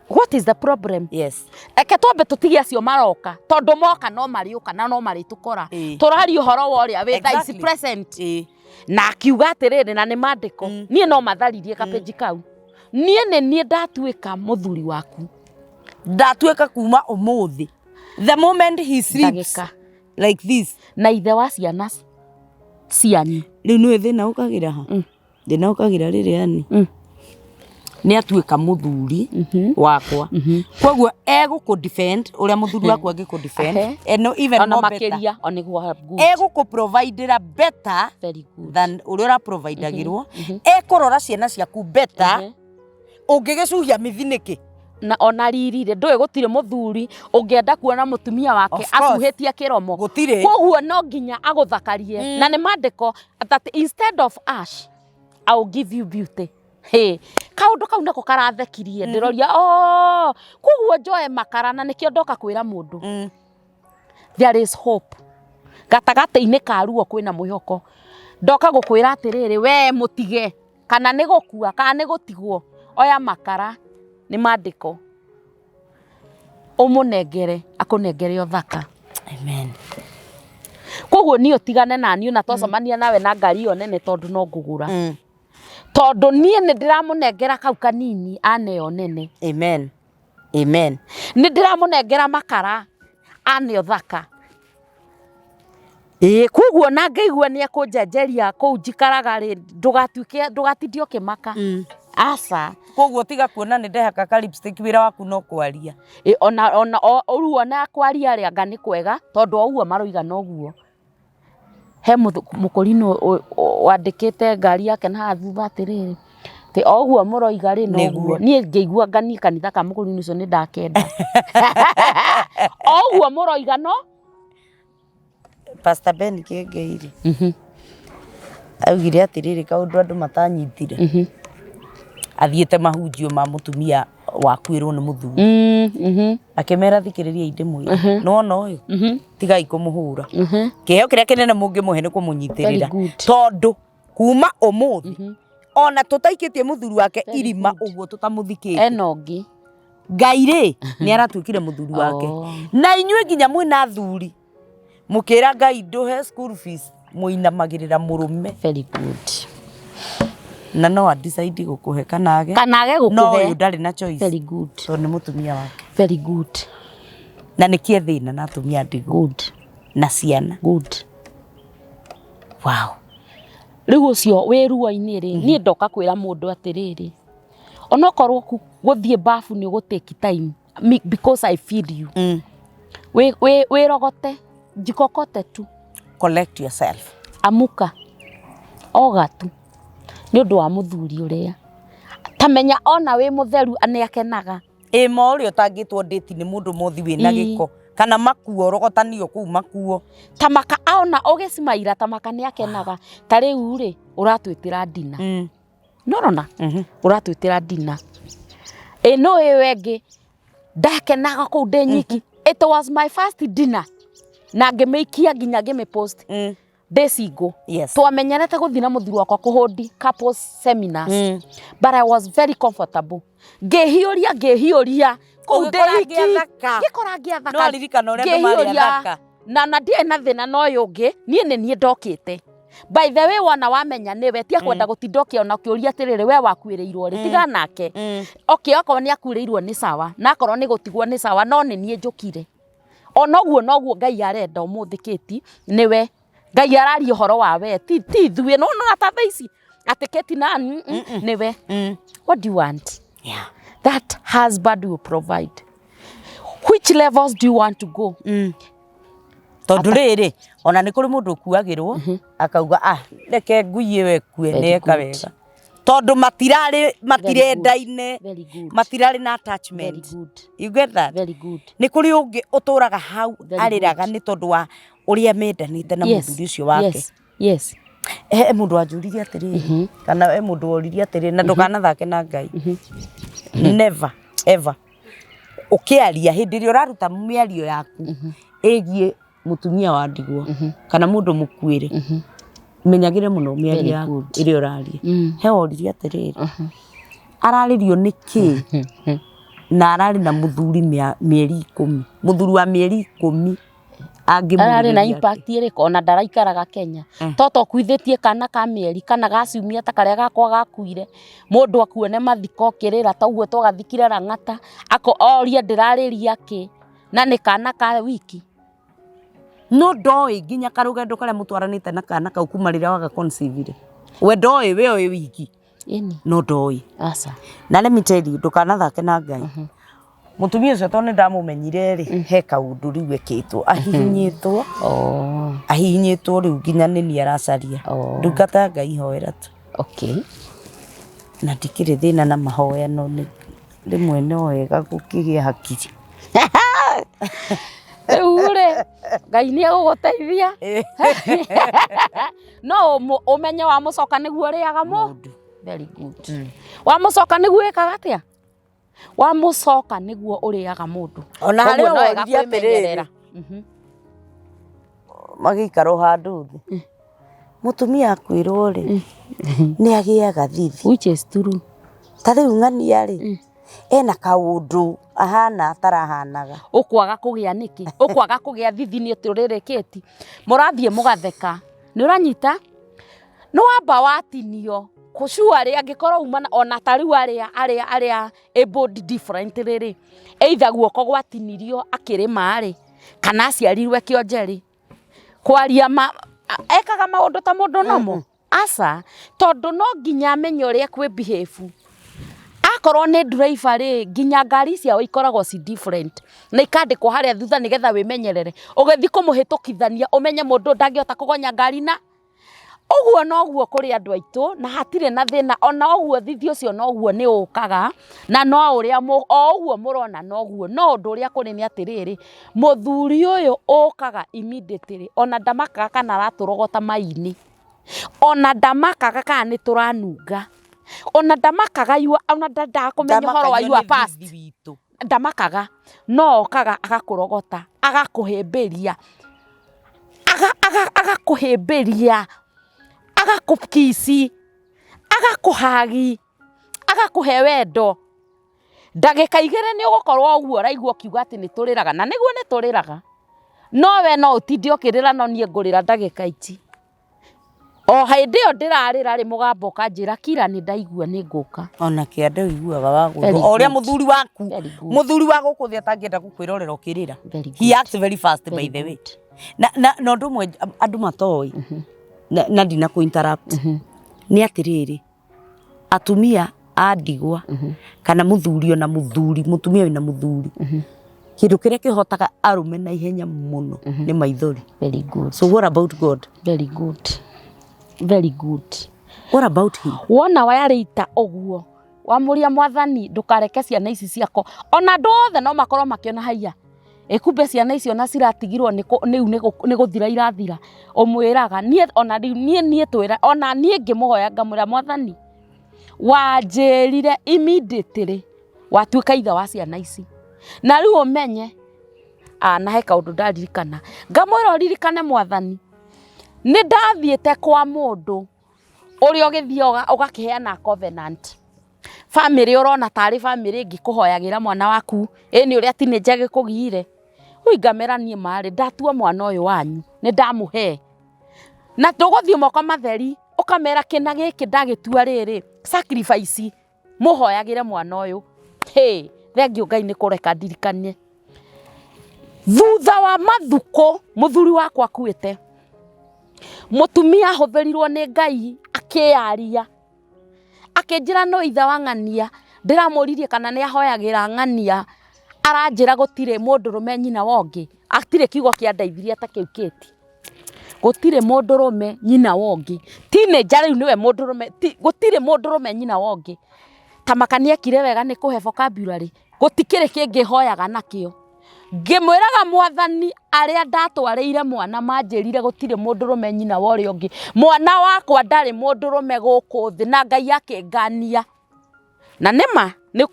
Speaker 2: What is the problem?
Speaker 1: Yes.
Speaker 2: Eke twambe tũtige acio maroka, tondũ moka no marĩũka na no marĩtũkora. Tũraria ũhoro wa ũrĩa wĩ thaa ici present. Na akiuga atĩrĩrĩ, na nĩ maandĩko, niĩ no matharirie kapeji kau, niĩ nĩ niĩ ndatuĩka mũthuri waku.
Speaker 1: Ndatuĩka kuma ũmũthĩ, the moment he sleeps
Speaker 2: Ndagĩka.
Speaker 1: like this.
Speaker 2: Na ithe wa ciana cianyu.
Speaker 1: Rĩu nĩwe thĩna ũkagĩra ha? Thĩna ũkagĩra rĩrĩ yani nĩ atuĩka mũthuri wakwa, koguo egũkũ defend ũrĩa mũthuri waku angĩkũ defend and no even
Speaker 2: Ona
Speaker 1: more better.
Speaker 2: Makĩria o nĩguo, good.
Speaker 1: Egũkũ providera better
Speaker 2: Very good.
Speaker 1: than ũrĩa ũraprovidagĩrwo, ekũrora ciana ciaku better. Ũngĩgĩcuhia mĩthi nĩkĩ?
Speaker 2: Na ona riri rĩ, ndũĩ gũtirĩ mũthuri ũngĩenda kuona mũtumia wake
Speaker 1: Of course.
Speaker 2: acuhĩtie kĩromo.
Speaker 1: Gũtirĩ.
Speaker 2: Koguo no nginya agũthakarie, na nĩ maandĩko that instead of ash I will give you beauty. Hey, kaũndũ kau nako karathekirie, ndĩroria, oh, koguo njoe makara, na nĩkĩo ndoka kwĩra mũndũ, there is hope gatagatĩ-inĩ ka ruo, kwĩna mwĩhoko. Ndoka gũkwĩra atĩrĩrĩ, we mũtige, kana nĩ gũkua kana nĩ gũtigwo, oya makara, nĩ maandĩko, ũmũnengere, akũnengere ũthaka.
Speaker 1: Amen.
Speaker 2: Koguo niĩ ũtigane na niĩ, ona twacemania nawe na ngari ĩyo nene, tondũ no ngũgũra, tondũ niĩ nĩ ndĩramũnengera kau kanini, aneo nene.
Speaker 1: Amen, amen.
Speaker 2: Nĩ ndĩramũnengera makara, aneo thaka. Ĩĩ, koguo na ngaigua nĩ ekũnjenjeria kũu njikaraga rĩ, ndũgatuĩke, ndũgatinde ũkĩmaka, aca.
Speaker 1: Koguo tiga kuona nĩ ndehaka ka lipstick, wĩra waku no kwaria.
Speaker 2: Ĩ, ona rĩu ona kwaria rĩ, anga nĩ kwega, tondũ o ũguo maroiga noguo. He mũkũrinũ wandĩkĩte ngari yake na haha thutha atĩrĩrĩ, atĩ o ũguo mũroiga rĩ, noguo.
Speaker 1: Nĩguo.
Speaker 2: Niĩ ngĩigua ngani kanitha ka mũkũrinũ ũcio nĩ ndakenda o ũguo mũroiga no.
Speaker 1: Pastor Ben Kĩengei augire atĩrĩrĩ, kaũndũ andũ matanyitire, athiĩte mahunjio ma mũtumia wakuĩrwo nĩ mũthuri, akĩmera, thikĩrĩria, ndĩmwĩre, nĩwona ũyũ, tigai kũmũhũra, kĩheo kĩrĩa kĩnene mũngĩmũhe nĩ kũmũnyitĩrĩra.
Speaker 2: Very good.
Speaker 1: Tondũ kuma ũmũthĩ, ona tũtaikĩtie mũthuri wake irima ũguo, tũtamũthikĩte,
Speaker 2: Ena ũngĩ.
Speaker 1: Ngai rĩ, nĩ aratuĩkire mũthuri wake.
Speaker 2: Oh.
Speaker 1: Na inyuĩ nginya mwĩna athuri, mũkĩra Ngai ndũhe school fees, mũinamagĩrĩra mũrũme.
Speaker 2: Very good.
Speaker 1: Na no adecide gũkũhe kana age.
Speaker 2: Kana age
Speaker 1: No
Speaker 2: gũkũhe.
Speaker 1: ũyũ ndarĩ na choice,
Speaker 2: Very good.
Speaker 1: tondũ nĩ mũtumia wake.
Speaker 2: Very good.
Speaker 1: Na nĩkĩo thĩna na atumia ndigũ
Speaker 2: Good.
Speaker 1: na ciana.
Speaker 2: Good.
Speaker 1: Wow.
Speaker 2: Rĩu ũcio wĩ ruo-inĩ rĩ, niĩ ndoka kwĩra mũndũ atĩrĩrĩ, onokorwo gũthiĩ bafu nĩ ũgũ take time, me, because I feel you. Wĩrogote, jikokote tu.
Speaker 1: Collect yourself.
Speaker 2: Amuka, oga tu nĩ ũndũ wa mũthuri ũrĩa tamenya ona wĩ mũtheru nĩ akenaga.
Speaker 1: Ĩ ma ũrĩa ũtangĩtwo ndĩti nĩ mũndũ mothi wĩna gĩko kana makuo, rogotanio kũu makuo.
Speaker 2: Tamaka ona ũgĩcimaira, tamaka nĩ akenaga. Ta rĩu rĩ, ũratwĩtĩra ndina, nĩũrona ũratwĩtĩra ndina ĩ no ĩyo ĩngĩ ndakenaga kũu ndĩ nyiki. It was my first dinner na ngĩmĩikia nginya ngĩmĩpost ndĩ single. Twamenyerete gũthiĩ na mũthuri wakwa kũhũndi couples seminars, but I was very comfortable. Ngĩhiũria, ngĩhiũria kũu ndĩ
Speaker 1: Ũgĩkora
Speaker 2: wiki.
Speaker 1: ngĩathaka.
Speaker 2: Ngĩkora ngĩathaka.
Speaker 1: No aririkana ũrĩa andũ marĩ
Speaker 2: Ngĩhiũria.
Speaker 1: athaka.
Speaker 2: Na ndiarĩ na thĩna na ũyũ ũngĩ, niĩ nĩ niĩ ndokĩte. By the way, wona wamenya nĩwe, tia kwenda gũtinda ũkĩona ũkĩũria atĩrĩrĩ, we wakuĩrĩirwo rĩ, tiga nake. Okay, okorwo nĩ akuĩrĩirwo nĩ sawa, na akorwo nĩ gũtigwo nĩ sawa, no nĩ niĩ njũkire. Ona ũguo noguo Ngai arenda ũmũthĩ, Kĩti, nĩwe Ngai araria ũhoro wa we, ti ithuĩ. No nona ta thaa ici atĩ Kĩti na nĩwe. What do you want? That husband will provide. Which levels do you want to go?
Speaker 1: Tondũ rĩrĩ, ona nĩ kũrĩ mũndũ ũkuagĩrwo akauga, ah, reke ngui ĩyo ĩkue.
Speaker 2: Very
Speaker 1: Nĩ eka
Speaker 2: good.
Speaker 1: wega, tondũ matirarĩ, matirendaine.
Speaker 2: Very good.
Speaker 1: Matirarĩ na
Speaker 2: Very
Speaker 1: attachment.
Speaker 2: good.
Speaker 1: You get that?
Speaker 2: Very good.
Speaker 1: Nĩ kũrĩ ũngĩ ũtũraga hau
Speaker 2: Very
Speaker 1: arĩraga
Speaker 2: good.
Speaker 1: nĩ tondũ wa ũrĩa mendanĩte na mũthuri ũcio wake. He mũndũ wanjũririe atĩrĩrĩ, kana he mũndũ woririe atĩrĩrĩ, na ndũkanathake na Ngai, never ever. Ũkĩaria, hĩndĩ ĩrĩa ũraruta mĩario yaku ĩgiĩ mũtumia wa ndigwa kana mũndũ mũkuĩre, menyagĩre mũno mĩario
Speaker 2: Very
Speaker 1: yaku
Speaker 2: good.
Speaker 1: ĩrĩa ũraria. He woririe atĩrĩrĩ, ararĩrio nĩ kĩ? Na ararĩ na mũthuri mĩeri 10, mũthuri wa mĩeri 10.
Speaker 2: Ararĩ na impact ĩrĩkũ ona ndaraikaraga Kenya? Toto ũkuithĩtie kana ka mĩeri kana ga ciumia ta karĩa gakwa gakuire, mũndũ akuone mathiko ũkĩrĩra ta ũguo twagathikire Lang'ata, orie ndĩrarĩria kĩ, na nĩ kana ka wiki.
Speaker 1: No ndoĩ nginya karũgendo karĩa mũtwaranĩte na kana kau kuma rĩrĩa waga conceive. We ndoĩ, we oĩ wiki.
Speaker 2: Ĩni.
Speaker 1: No ndoĩ.
Speaker 2: Aca.
Speaker 1: Na let me tell you, ndũkanathake na Ngai. Mũtumia ũcio tondũ nĩ ndamũmenyire rĩ, he kaũndũ rĩu ekĩtwo, ahihinyĩtwo. Ahihinyĩtwo rĩu nginya nĩ niĩ aracaria. Ndungata ya Ngai hoera tu. Na ndikĩrĩ thĩna na mahoya, no nĩ rĩmwe no wega gũkĩgĩa hakiri.
Speaker 2: Rĩu rĩ, Ngai nĩ egũgũteithia. No ũmenye wamũcoka nĩguo ũrĩaga mũndũ. Very good. Wamũcoka nĩguo ĩkaga atĩa? Wamũcoka nĩguo ũrĩaga mũndũ.
Speaker 1: Ona harĩa
Speaker 2: Koguo no wega
Speaker 1: woririe atĩrĩrĩ.
Speaker 2: kwĩmenyerera.
Speaker 1: Magĩikara o handũ thĩ. Mũtumia akwĩrwo rĩ, nĩ agĩaga thithi.
Speaker 2: Which is true.
Speaker 1: Ta rĩu ng'ania rĩ, ena kaũndũ ahana atarahanaga.
Speaker 2: Ũkwaga kũgĩa nĩkĩ? Ũkwaga kũgĩa thithi nĩ atĩ ũrĩrĩkĩti. Mũrathiĩ mũgatheka. Nĩ ũranyita? Nĩ wamba watinio. Kũcua rĩ, angĩkorwo uma na, ona ta rĩu arĩa, arĩa, arĩa able different rĩ, either guoko gwatinirio akĩrĩma rĩ, kana aciarirwe kĩonje rĩ. Kwaria ma, ekaga maũndũ ta mũndũ nomo? Aca, tondũ no nginya amenye ũrĩa ekwĩ behave. Akorwo nĩ driver rĩ, nginya ngari ciao ikoragwo ci different na ikandĩkwo harĩa thutha nĩgetha wĩmenyerere. Ũgĩthiĩ kũmũhĩtũkithania ũmenye mũndũ ũyũ ndangĩhota kũgonya ngari na ũguo noguo kũrĩ andũ aitũ na hatirĩ na thĩna ona ũguo thithi ũcio noguo nĩ ũkaga na no ũrĩa o ũguo mũrona noguo. No ũndũ ũrĩa kũrĩ nĩ atĩrĩrĩ, mũthuri ũyũ ũkaga immediately ona ndamakaga kana aratũrogota mai-inĩ, ona ndamakaga kana nĩ tũranunga, ona ndamakaga ona ndendaga kũmenya ũhoro wa your past. Ndamakaga, no okaga agakũrogota, agakũhĩmbĩria, agakũhĩmbĩria, agakũkici, agakũhagi, agakũhe wendo. Ndagĩka 2 nĩ ũgũkorwo ũguo ũraigua ũkiuga atĩ nĩ tũrĩraga, na nĩguo nĩ tũrĩraga. No we no ũtinde ũkĩrĩra no niĩ ngũrĩra ndagĩka ici. O hĩndĩ ĩyo ndĩrarĩra rĩ, mũgambo ũkanjĩra kira nĩ ndaigua nĩ ngũka.
Speaker 1: Ona kĩanda ũiguaga wa gũthwo. O ũrĩa mũthuri waku, mũthuri wa gũkũ thĩ atangĩenda gũkwĩrorera ũkĩrĩra. He acts very fast by the way. Na na na ũndũ ũmwe andũ matoĩ, na ndina kũ interrupt, nĩ atĩrĩrĩ, atumia a ndigwa kana mũthuri ona mũthuri, mũtumia wĩna mũthuri, kĩndũ kĩrĩa kĩhotaga arũme na ihenya mũno nĩ maithori.
Speaker 2: Very good.
Speaker 1: So what about God?
Speaker 2: Very good. Very good.
Speaker 1: What about him?
Speaker 2: Wona warĩita ũguo, wamũria mwathani ndũkareke ciana ici ciakwa. Ona andũ othe no makorwo makĩona haiya. Ĩkumbe ciana icio na ciratigirwo rĩu nĩ gũthira irathira. Ũmwĩraga niĩ ona rĩu niĩ niĩ twĩra ona niĩ ngĩmũhoya ngamwĩra mwathani wanjĩrire immediately watuĩka ithe wa ciana ici. Na rĩu ũmenye, na he kaũndũ ndaririkana. Ngamwĩra ũririkane mwathani, nĩ ndathiĩte kwa mũndũ ũrĩa ũgĩthiĩ ũgakĩheana covenant. Bamĩrĩ ũrona tarĩ bamĩrĩ ĩngĩkũhoyagĩra mwana waku, ĩ nĩ ũrĩa teenager gĩkũgiire. Rĩu ngamera niĩ marĩ, ndatua mwana ũyũ wanyu, nĩ ndamũhe. Na tũgũthiĩ moko matheri, ũkamera kĩna gĩkĩ ndagĩtua rĩrĩ, sacrifice, mũhoyagĩre mwana ũyũ. Hĩ, thengiũ Ngai nĩ kũreka ndirikanie. Thutha wa mathukũ, mũthuri wakwa akuĩte, mũtumia ahũthĩrirwo nĩ Ngai akĩyaria. Akĩnjĩra no ithe wa ng'ania, ndĩramũririe kana nĩ ahoyagĩra ng'ania, aranjĩra gũtirĩ mũndũrũme nyina wa ũngĩ, hatirĩ kiugo kĩandeithirie ta kĩu kĩti. Gũtirĩ mũndũrũme nyina wa ũngĩ. Teenager rĩu nĩwe mũndũrũme, gũtirĩ mũndũrũme nyina wa ũngĩ. Ta maka nĩ ekire wega nĩ kũhe vocabulary, gũtikĩrĩ kĩngĩ hoyaga nakĩo. Ngĩmwĩraga mwathani arĩa ndatwarĩire mwana manjĩrire gũtirĩ mũndũrũme nyina wa ũrĩa ũngĩ. Mwana wakwa ndarĩ mũndũrũme gũkũ thĩ na Ngai akĩngania. Na nĩma nĩ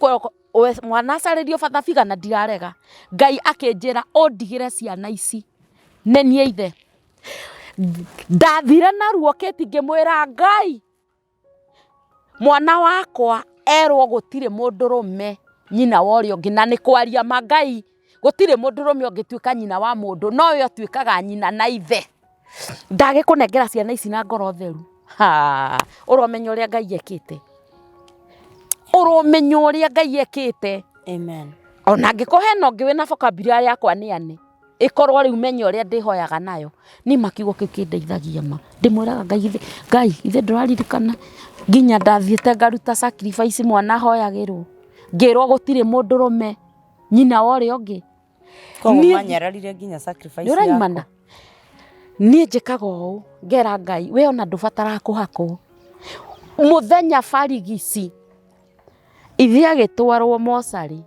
Speaker 2: mwana acarĩrio father figure na ndirarega. Ngai akĩnjĩra ũndigĩre ciana ici, nĩ niĩ ithe. Ndathire na ruo Kate ngĩmwĩra Ngai, mwana wakwa erwo gũtirĩ mũndũrũme Nyina wa ũrĩa ũngĩ, na nĩ kwaria ma Ngai, gũtirĩ mũndũrũme ũngĩtuĩka nyina wa mũndũ, no we ũtuĩkaga nyina na ithe. Ndagĩkũnengera ciana ici na ngoro theru, ha, ũromenya ũrĩa Ngai ekĩte, ũromenya ũrĩa Ngai ekĩte.
Speaker 1: Amen.
Speaker 2: Ona angĩkorwo hena ũngĩ wĩna vocabulary yakwa nĩane, ĩkorwo rĩu menya ũrĩa ndĩhoyaga nayo. Niĩ ma kiugo kĩu kĩndeithagia ma, ndĩmwĩraga Ngai githĩ, Ngai githĩ ndũraririkana nginya ndathiĩte ngaruta sacrifice mwana ahoyagĩrwo, ngĩrwo gũtirĩ mũndũrũme nyina wa ũrĩa ũngĩ.
Speaker 1: Koguo
Speaker 2: Niĩ-
Speaker 1: manyararire nginya sacrifice
Speaker 2: Nĩ ũraimana? Niĩ njĩkaga ũũ, ngera Ngai, we ona ndũbataraga kũhakwo. Mũthenya barigici, ithe agĩtwarwo mocarĩ,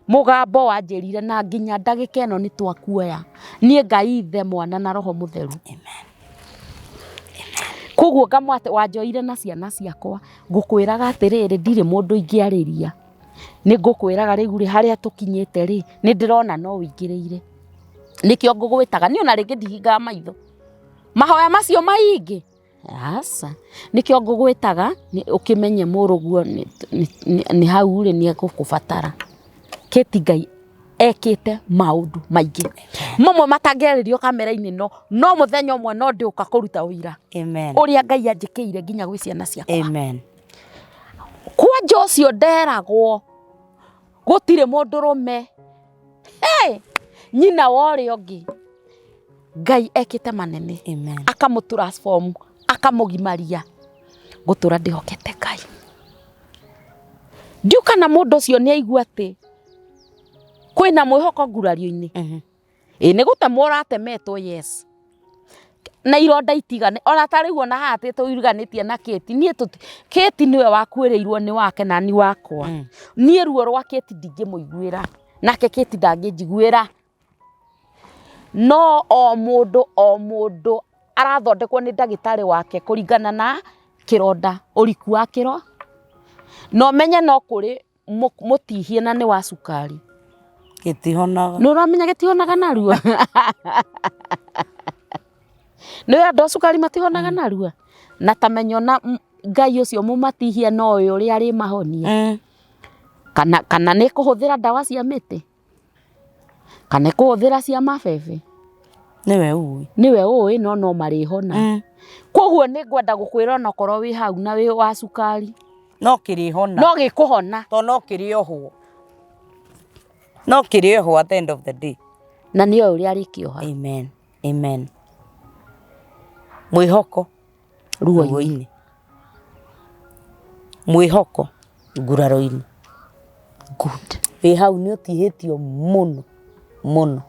Speaker 2: mũgambo wanjĩrire na nginya ndagĩka ĩno nĩ twakuoya. Niĩ Ngai ithe, mwana na roho mũtheru. Koguo ngamwĩra atĩ wanjoire na ciana ciakwa, ngũkwĩraga atĩrĩrĩ, ndirĩ mũndũ ingĩarĩria. Nĩ ngũkwĩraga rĩu rĩ, harĩa tũkinyĩte rĩ, nĩ ndĩrona no ũingĩrĩire. Nĩkĩo ngũgwĩtaga, niĩ ona rĩngĩ ndihingaga maitho. Mahoya macio maingĩ, aca. Nĩkĩo ngũgwĩtaga ũkĩmenye mũrũguo nĩ hau rĩ, nĩ egũkũbatara. Kate Ngai ekĩte maũndũ maingĩ. Mamwe matangĩarĩrio kamera-inĩ ĩno, no mũthenya ũmwe no ndĩũka kũruta ũira.
Speaker 1: Amen.
Speaker 2: Ũrĩa Ngai anjĩkĩire nginya gwĩ ciana ciakwa.
Speaker 1: Amen.
Speaker 2: Kwanja ũcio nderagwo gũtirĩ mũndũrũme hey! Nyina wa ũrĩa ũngĩ Ngai ekĩte manene.
Speaker 1: Amen.
Speaker 2: Akamũ transform, akamũgimaria. Ngũtũra ndĩhokete Ngai. Ndiũ kana mũndũ ũcio nĩ aigua atĩ kwĩna mwĩhoko ngurario-inĩ. Ĩĩ nĩ gũtemwo ũratemetwo yes. Na ironda itigane ona ta rĩu ona haha atĩ tũiriganĩtie na Kate, niĩ tũti Kate nĩwe wakuĩrĩirwo nĩ wake na ni wakwa. Niĩ ruo rwa Kate ndingĩmũiguĩra, nake Kate ndangĩnjiguĩra. No o mũndũ o mũndũ arathondekwo nĩ ndagĩtarĩ wake kũringana na kĩronda, ũriku wa kĩro. Na ũmenye no kũrĩ mũtihie na nĩ wa cukari.
Speaker 1: Gĩtihonaga.
Speaker 2: Nĩ ũramenya gĩtihonaga narua? Nĩ ũĩ andũ a cukari matihonaga narua? Na ta menya ona Ngai ũcio mũmatihia no oĩ ũrĩa arĩmahonia. Kana nĩ kũhũthĩra ndawa cia mĩtĩ? Kana kũhũthĩra cia mabebe?
Speaker 1: Nĩwe ũĩ.
Speaker 2: Nĩwe ũĩ no no marĩhona. Koguo nĩ ngwenda gũkwĩra onokorwo wĩ hau na wĩ wa cukari.
Speaker 1: No kĩrĩhona.
Speaker 2: No gĩkũhona.
Speaker 1: Tondũ no kĩrĩohwo. No kĩrĩohwo at the end of the day.
Speaker 2: Na nĩ oĩ ũrĩa arĩkĩoha.
Speaker 1: Amen. Amen. Mwĩhoko
Speaker 2: Ruo-inĩ.
Speaker 1: Mwĩhoko nguraro-inĩ.
Speaker 2: Good.
Speaker 1: Wĩ hau nĩ ũtihĩtio mũno mũno.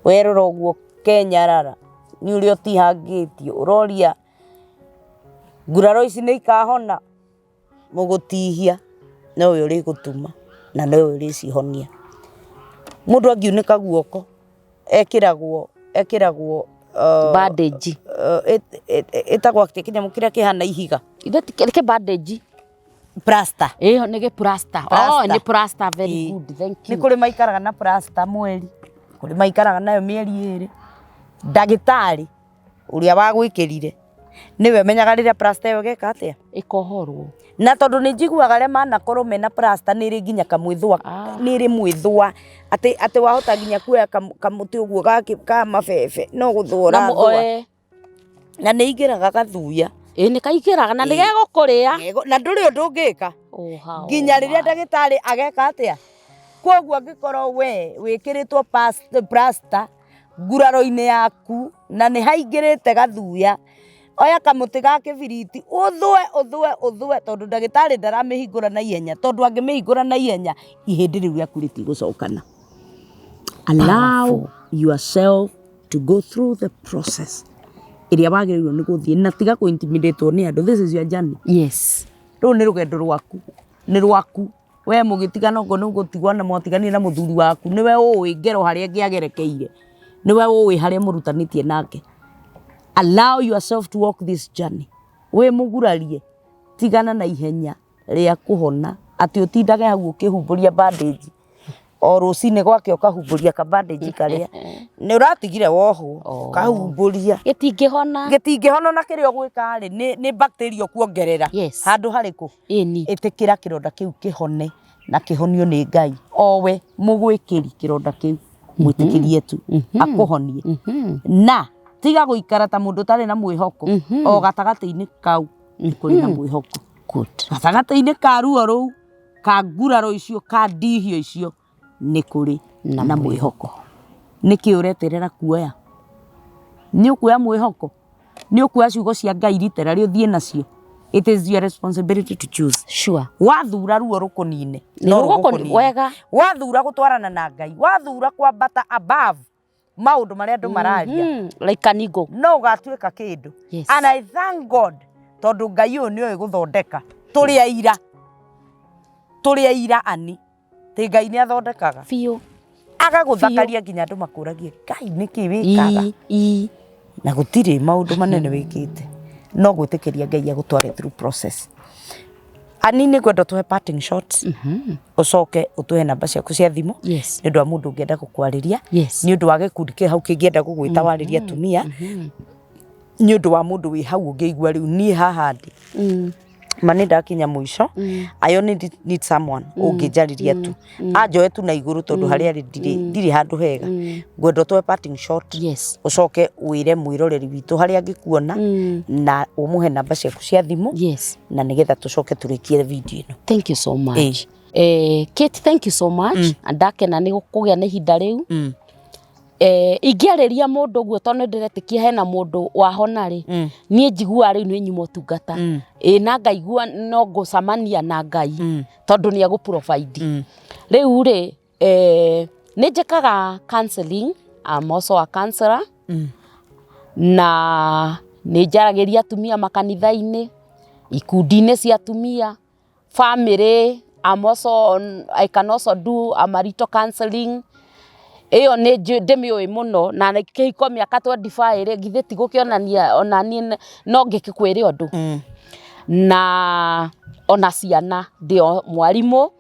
Speaker 1: Werora ũguo ũkenyarara nĩ ũrĩa ũtihangĩtio, ũroria nguraro ici nĩ ikahona? Mũgũtihia nowe ũrĩgũtuma na nowe ũrĩcihonia. Mũndũ angiunĩka guoko ekĩragwo ekĩragwo
Speaker 2: Bandage.
Speaker 1: ĩtagwo atĩa kĩnyamũ kĩrĩa kĩhana ihiga?
Speaker 2: Ithe ti kĩ bandage.
Speaker 1: Plaster.
Speaker 2: Ĩyo nĩ gĩ plaster. Oh, nĩ plaster very good. Thank
Speaker 1: Nĩ
Speaker 2: you.
Speaker 1: kũrĩ maikaraga na plaster mweri, kũrĩ maikaraga nayo mĩeri ĩrĩ. Ndagĩtarĩ ũrĩa wagwĩkĩrire nĩwe ũmenyaga rĩrĩa plaster ĩyo ĩgeka atĩa.
Speaker 2: Ĩkohorwo.
Speaker 1: Na tondũ nĩ njiguaga arĩa manakorwo mena plaster nĩ ĩrĩ nginya kamwĩthũa, nĩ ĩrĩ mwĩthũa atĩ atĩ wahota nginya kuoya kamũtĩ ũguo ka mabebe no gũthũa
Speaker 2: Na
Speaker 1: ũrathũa. Na nĩ ĩingĩraga gathuya.
Speaker 2: Ĩĩ nĩ kaingĩraga na nĩ gegũkũrĩa.
Speaker 1: Na ndũrĩ ũndũ ũngĩka. Nginya rĩrĩa ndagĩtarĩ ageka atĩa. Koguo angĩkorwo we wĩkĩrĩtwo plaster nguraro-inĩ yaku na nĩ haingĩrĩte gathuya, oya kamũtĩ ga kĩbiriti ũthũe ũthũe ũthũe tondũ ndagĩtarĩ ndaramĩhingũra na ihenya tondũ angĩmĩhingũra na ihenya ihĩndĩ rĩu rĩaku rĩtigũcokana. Allow yourself to go through the process ĩrĩa wagĩrĩirwo nĩ gũthiĩ na tiga kũ intimidate wo nĩ andũ. This is your journey.
Speaker 2: Yes.
Speaker 1: Rũrũ nĩ rũgendo rwaku, nĩ rwaku. We mũgĩtigana okorwo nĩ gũtigwo na mwatiganire na mũthuri waku, nĩwe ũĩ ngero harĩa angĩagerekeire, nĩwe ũĩ harĩa mũrutanĩtie nake. Allow yourself to walk this journey. Wĩ mũgurarie, tigana na ihenya rĩa kũhona atĩ ũtindage hau ũkĩhumbũria bandage o rũcinĩ gwakĩa ũkahumbũria ka bandage karĩa nĩ ũratigire wohwo ũkahumbũria.
Speaker 2: Gĩtingĩhona.
Speaker 1: Gĩtingĩhona na kĩrĩa ũgwĩka rĩ nĩ bacteria ũkuongerera.
Speaker 2: Yes.
Speaker 1: Handũ harĩkũ?
Speaker 2: Ĩni.
Speaker 1: Ĩtĩkĩra kĩronda kĩu kĩhone. Na kĩhonio nĩ Ngai owe mũgwĩkĩri kĩronda kĩu, mwĩtĩkĩrie tu akũhonie, na tiga gũikara ta mũndũ ũtarĩ na mwĩhoko. O gatagatĩ-inĩ kau nĩ kũrĩ na mwĩhoko. Gatagatĩ-inĩ ka ruo rũu, ka nguraro icio, ka ndihio icio, nĩ kũrĩ
Speaker 2: na
Speaker 1: na mwĩhoko. Nĩkĩ ũreterera kuoya? Nĩ ũkuoya mwĩhoko, nĩ ũkuoya ciugo cia Ngai literally ũthiĩ nacio. It is your responsibility to choose. Wathura ruo rũkũnine,
Speaker 2: Nĩ
Speaker 1: no
Speaker 2: rũgũkũni-
Speaker 1: rũgũkũnina.
Speaker 2: Wega.
Speaker 1: Wathura gũtwarana na Ngai, wathura kwambata above maũndũ marĩa andũ mararia,
Speaker 2: Like an eagle.
Speaker 1: No ũgatuĩka kĩndũ. And I thank God, tondũ Ngai ũyũ nĩoĩ gũthondeka. Tũrĩ aira, tũrĩ aira ani tĩ Ngai nĩ athondekaga,
Speaker 2: Biũ.
Speaker 1: Agagũthakaria nginya andũ makũragie, "Ngai, nĩkĩ wĩkaga?" Na gũtirĩ maũndũ manene wĩkĩte, no gwĩtĩkĩria Ngai agũtware through process. Ani nĩ ngwenda ũtũhe parting shot, ũcoke ũtũhe namba ciaku cia thimũ, nĩ ũndũ wa mũndũ ũngĩenda gũkwarĩria, nĩ ũndũ wa gĩkundi kĩ hau kĩngĩenda gũgwĩta warĩria atumia, nĩ ũndũ wa mũndũ wĩ hau ũngĩigua rĩu niĩ haha ndĩ ma nĩ ndakinya mũico. I only need someone ũngĩnjarĩria tu, anjoe tu na igũrũ, tondũ harĩa arĩ ndirĩ handũ hega. Ngwenda ũtũhe parting shot, ũcoke wĩre mwĩroreri witũ harĩa angĩkuona, na ũmũhe namba ciaku cia thimũ, na nĩgetha tũcoke tũrĩkie video ĩno.
Speaker 2: Thank you so much. Kate, thank you so much. Ndakena nĩ kũgĩa na ihinda rĩu. Ingĩarĩria mũndũ ũguo, tondũ nĩ ndĩretĩkia hena mũndũ wahona rĩ, niĩ njiguaga rĩu nĩ nyuma ũtungata, ĩ na ngaigua no ngũcamania na Ngai, tondũ nĩ egũ provide. Rĩu rĩ, nĩ njĩkaga counseling. I'm also a counselor, na nĩ njaragĩria atumia makanitha-inĩ, ikundi-inĩ cia atumia, family. I can also do a marital counseling. Ĩyo nĩ ndĩmĩũĩ mũno, na kĩhiko mĩaka 25 rĩ, githĩ ti gũkĩonania ona niĩ no ngĩkĩkwĩre ũndũ? Na ona ciana, ndĩ o mwarimũ,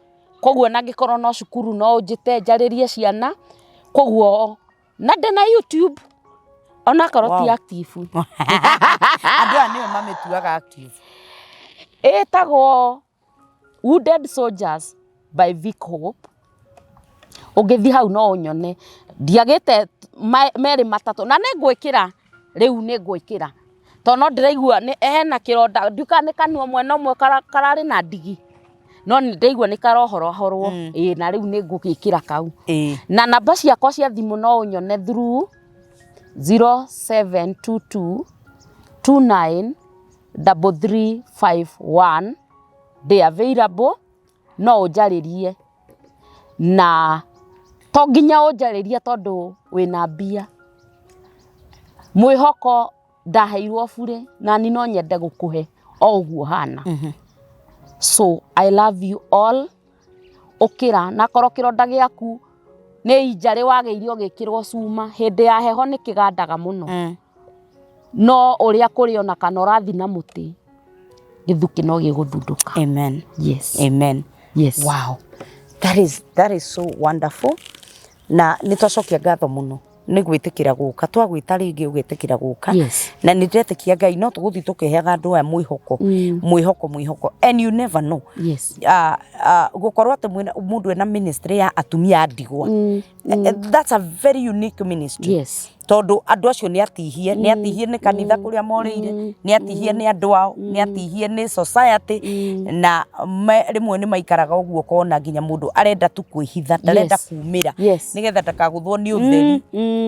Speaker 2: koguo ona angĩkorwo no cukuru no ũnjĩte njarĩrie ciana. Koguo na ndĩna YouTube, onakorwo ti active.
Speaker 1: Andũ aya nĩo mamĩtuaga active.
Speaker 2: Ĩtagwo Wounded Soldiers by Vic Hope. Ũngĩthiĩ hau no ũnyone. Ndiagĩte merĩ matatũ, na nĩ ngwĩkĩra rĩu, nĩ ngwĩkĩra, tondũ no ndĩraigua hena kĩronda, ndiũĩ kana nĩ kanua mwena ũmwe kararĩ na ndigi, no nĩ ndĩraigua nĩ karohorahorwo. Ĩĩ, na rĩu nĩ ngũgĩkĩra kau. Na namba ciakwa cia thimũ no ũnyone through 0722 29 3351. Ndĩ available, no ũnjarĩrie, na to nginya ũnjarĩrie tondũ wĩna mbia. Mwĩhoko ndaheirwo bure, na ni no nyende gũkũhe o ũguo hana. So I love you all. Ũkĩra, na korwo kĩronda gĩaku nĩ injarĩ wagĩire ũgĩkĩrwo cuma hĩndĩ ya heho, nĩ kĩgandaga mũno, no ũrĩa kũrĩ, ona kana ũrathi na mũtĩ, gĩthukĩ no gĩgũthundũka.
Speaker 1: Amen.
Speaker 2: Yes.
Speaker 1: Amen.
Speaker 2: Yes.
Speaker 1: Wow, that is so wonderful, na nĩ twacokia ngatho mũno nĩ gwĩtĩkĩra gũka. Twagwĩta rĩngĩ ũgetĩkĩra gũka. Na nĩ ndĩretĩkia Ngai no tũgũthiĩ tũkĩheaga andũ aya mwĩhoko, mwĩhoko, mwĩhoko, and you never know. Gũkorwo atĩ mũndũ ena ministry ya atumia a ndigwa, that's a very unique ministry, tondũ andũ acio nĩ atihie, nĩ atihie nĩ kanitha kũrĩa morĩire, nĩ atihie nĩ andũ ao, nĩ atihie nĩ society, na rĩmwe nĩ maikaraga ũguo kona nginya mũndũ arenda tu kwĩhitha, ndarenda kumĩra, nĩgetha ndakagũthwo nĩ ũtheri,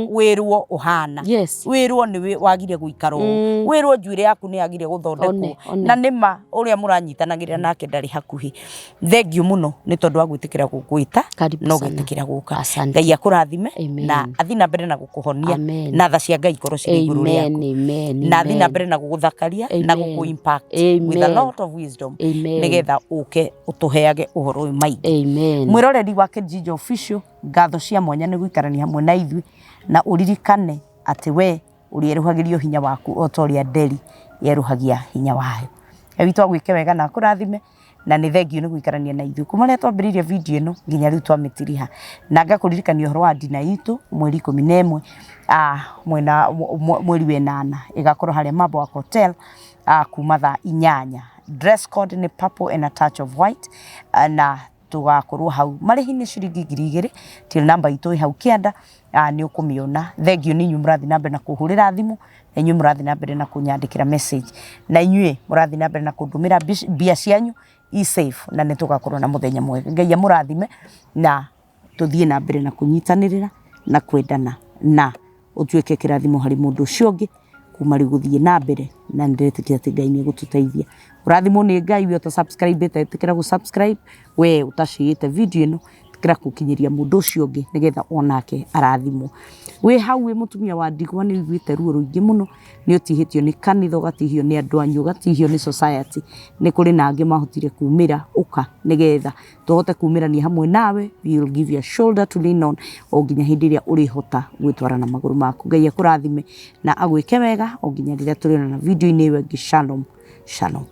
Speaker 1: wĩrwo ũhana, wĩrwo nĩ wagire gũikara ũũ, wĩrwo njuĩrĩ yaku nĩ yagire gũthondekwo.
Speaker 2: One, one.
Speaker 1: Na nĩ ma ũrĩa mũranyitanagĩrĩra nake ndarĩ hakuhĩ. Thengiũ mũno nĩ tondũ wa gwĩtĩkĩra gũgwĩta
Speaker 2: Karibu
Speaker 1: no
Speaker 2: sana.
Speaker 1: gwĩtĩkĩra gũka.
Speaker 2: Asante.
Speaker 1: Ngai akũrathime.
Speaker 2: Amen.
Speaker 1: Na athiĩ na mbere na gũkũhonia,
Speaker 2: Amen.
Speaker 1: na tha cia Ngai ikorwo cirĩ igũrũ rĩaku,
Speaker 2: Amen, amen,
Speaker 1: na athiĩ na
Speaker 2: amen.
Speaker 1: mbere na gũgũthakaria na
Speaker 2: Amen.
Speaker 1: gũkũ impact with a
Speaker 2: Amen.
Speaker 1: lot of wisdom,
Speaker 2: Amen.
Speaker 1: nĩgetha ũke ũtũheage ũhoro ũyũ maingĩ.
Speaker 2: Amen.
Speaker 1: Mwĩroreri wa Kijiji Official, ngatho cia mwanya nĩ gũikarania hamwe na ithuĩ, na ũririkane atĩ we ũrĩerũhagĩrio hinya waku o ta ũrĩa nderi yerũhagia hinya wayo. Ngai witũ agwĩke wega na akũrathime, na nĩ thengiũ nĩ gũikarania na ithuĩ kuma rĩrĩa twambĩrĩirie video ĩno nginya rĩu twamĩtiriha. Na ngakũririkania ũhoro wa ndina itũ mweri 11, mwena mweri wa 8, ĩgakorwo harĩa Mabwak Hotel, kuma thaa 8. Dress code nĩ purple and a touch of white, na Tũgakorwo hau. Marĩhi nĩ ciringi 2000, till number itũ ĩ hau kĩanda, nĩ ũkũmĩona. Thengiũ nĩ inyuĩ mũrathiĩ na mbere na kũhũrĩra thimũ, na inyuĩ mũrathiĩ na mbere na kũnyandĩkĩra message, na inyuĩ mũrathiĩ na mbere na kũndũmĩra mbia cianyu i safe, na nĩ tũgakorwo na mũthenya mwega. Ngai amũrathime na tũthiĩ na mbere na kũnyitanĩrĩra na kwendana na ũtuĩke kĩrathimo harĩ mũndũ ũcio ũngĩ kuma rĩu gũthiĩ na mbere, na nĩ ndĩretĩkia atĩ Ngai nĩ egũtũteithia. Ũrathimwo nĩ Ngai, we ũta subscribe ĩte ĩtĩkĩra gũ subscribe, we ũtacĩĩte video ĩno ĩtĩkĩra gũkinyĩria mũndũ ũcio ũngĩ nĩgetha onake arathimwo. Wĩ hau wĩ mũtumia wa ndigwa nĩ ũiguĩte ruo rũingĩ mũno, nĩ ũtihĩtio nĩ kanitha, ũgatihio nĩ andũ anyu, ũgatihio nĩ society, nĩ kũrĩ na angĩ mahotire kumĩra, ũka nĩgetha tũhote kumĩrania hamwe nawe, we will give you a shoulder to lean on o nginya hĩndĩ ĩrĩa ũrĩhota gwĩtwara na magũrũ maku. Ngai akũrathime na agwĩke wega o nginya rĩrĩa tũrĩonana video-inĩ ĩyo ĩngĩ. Shalom, shalom.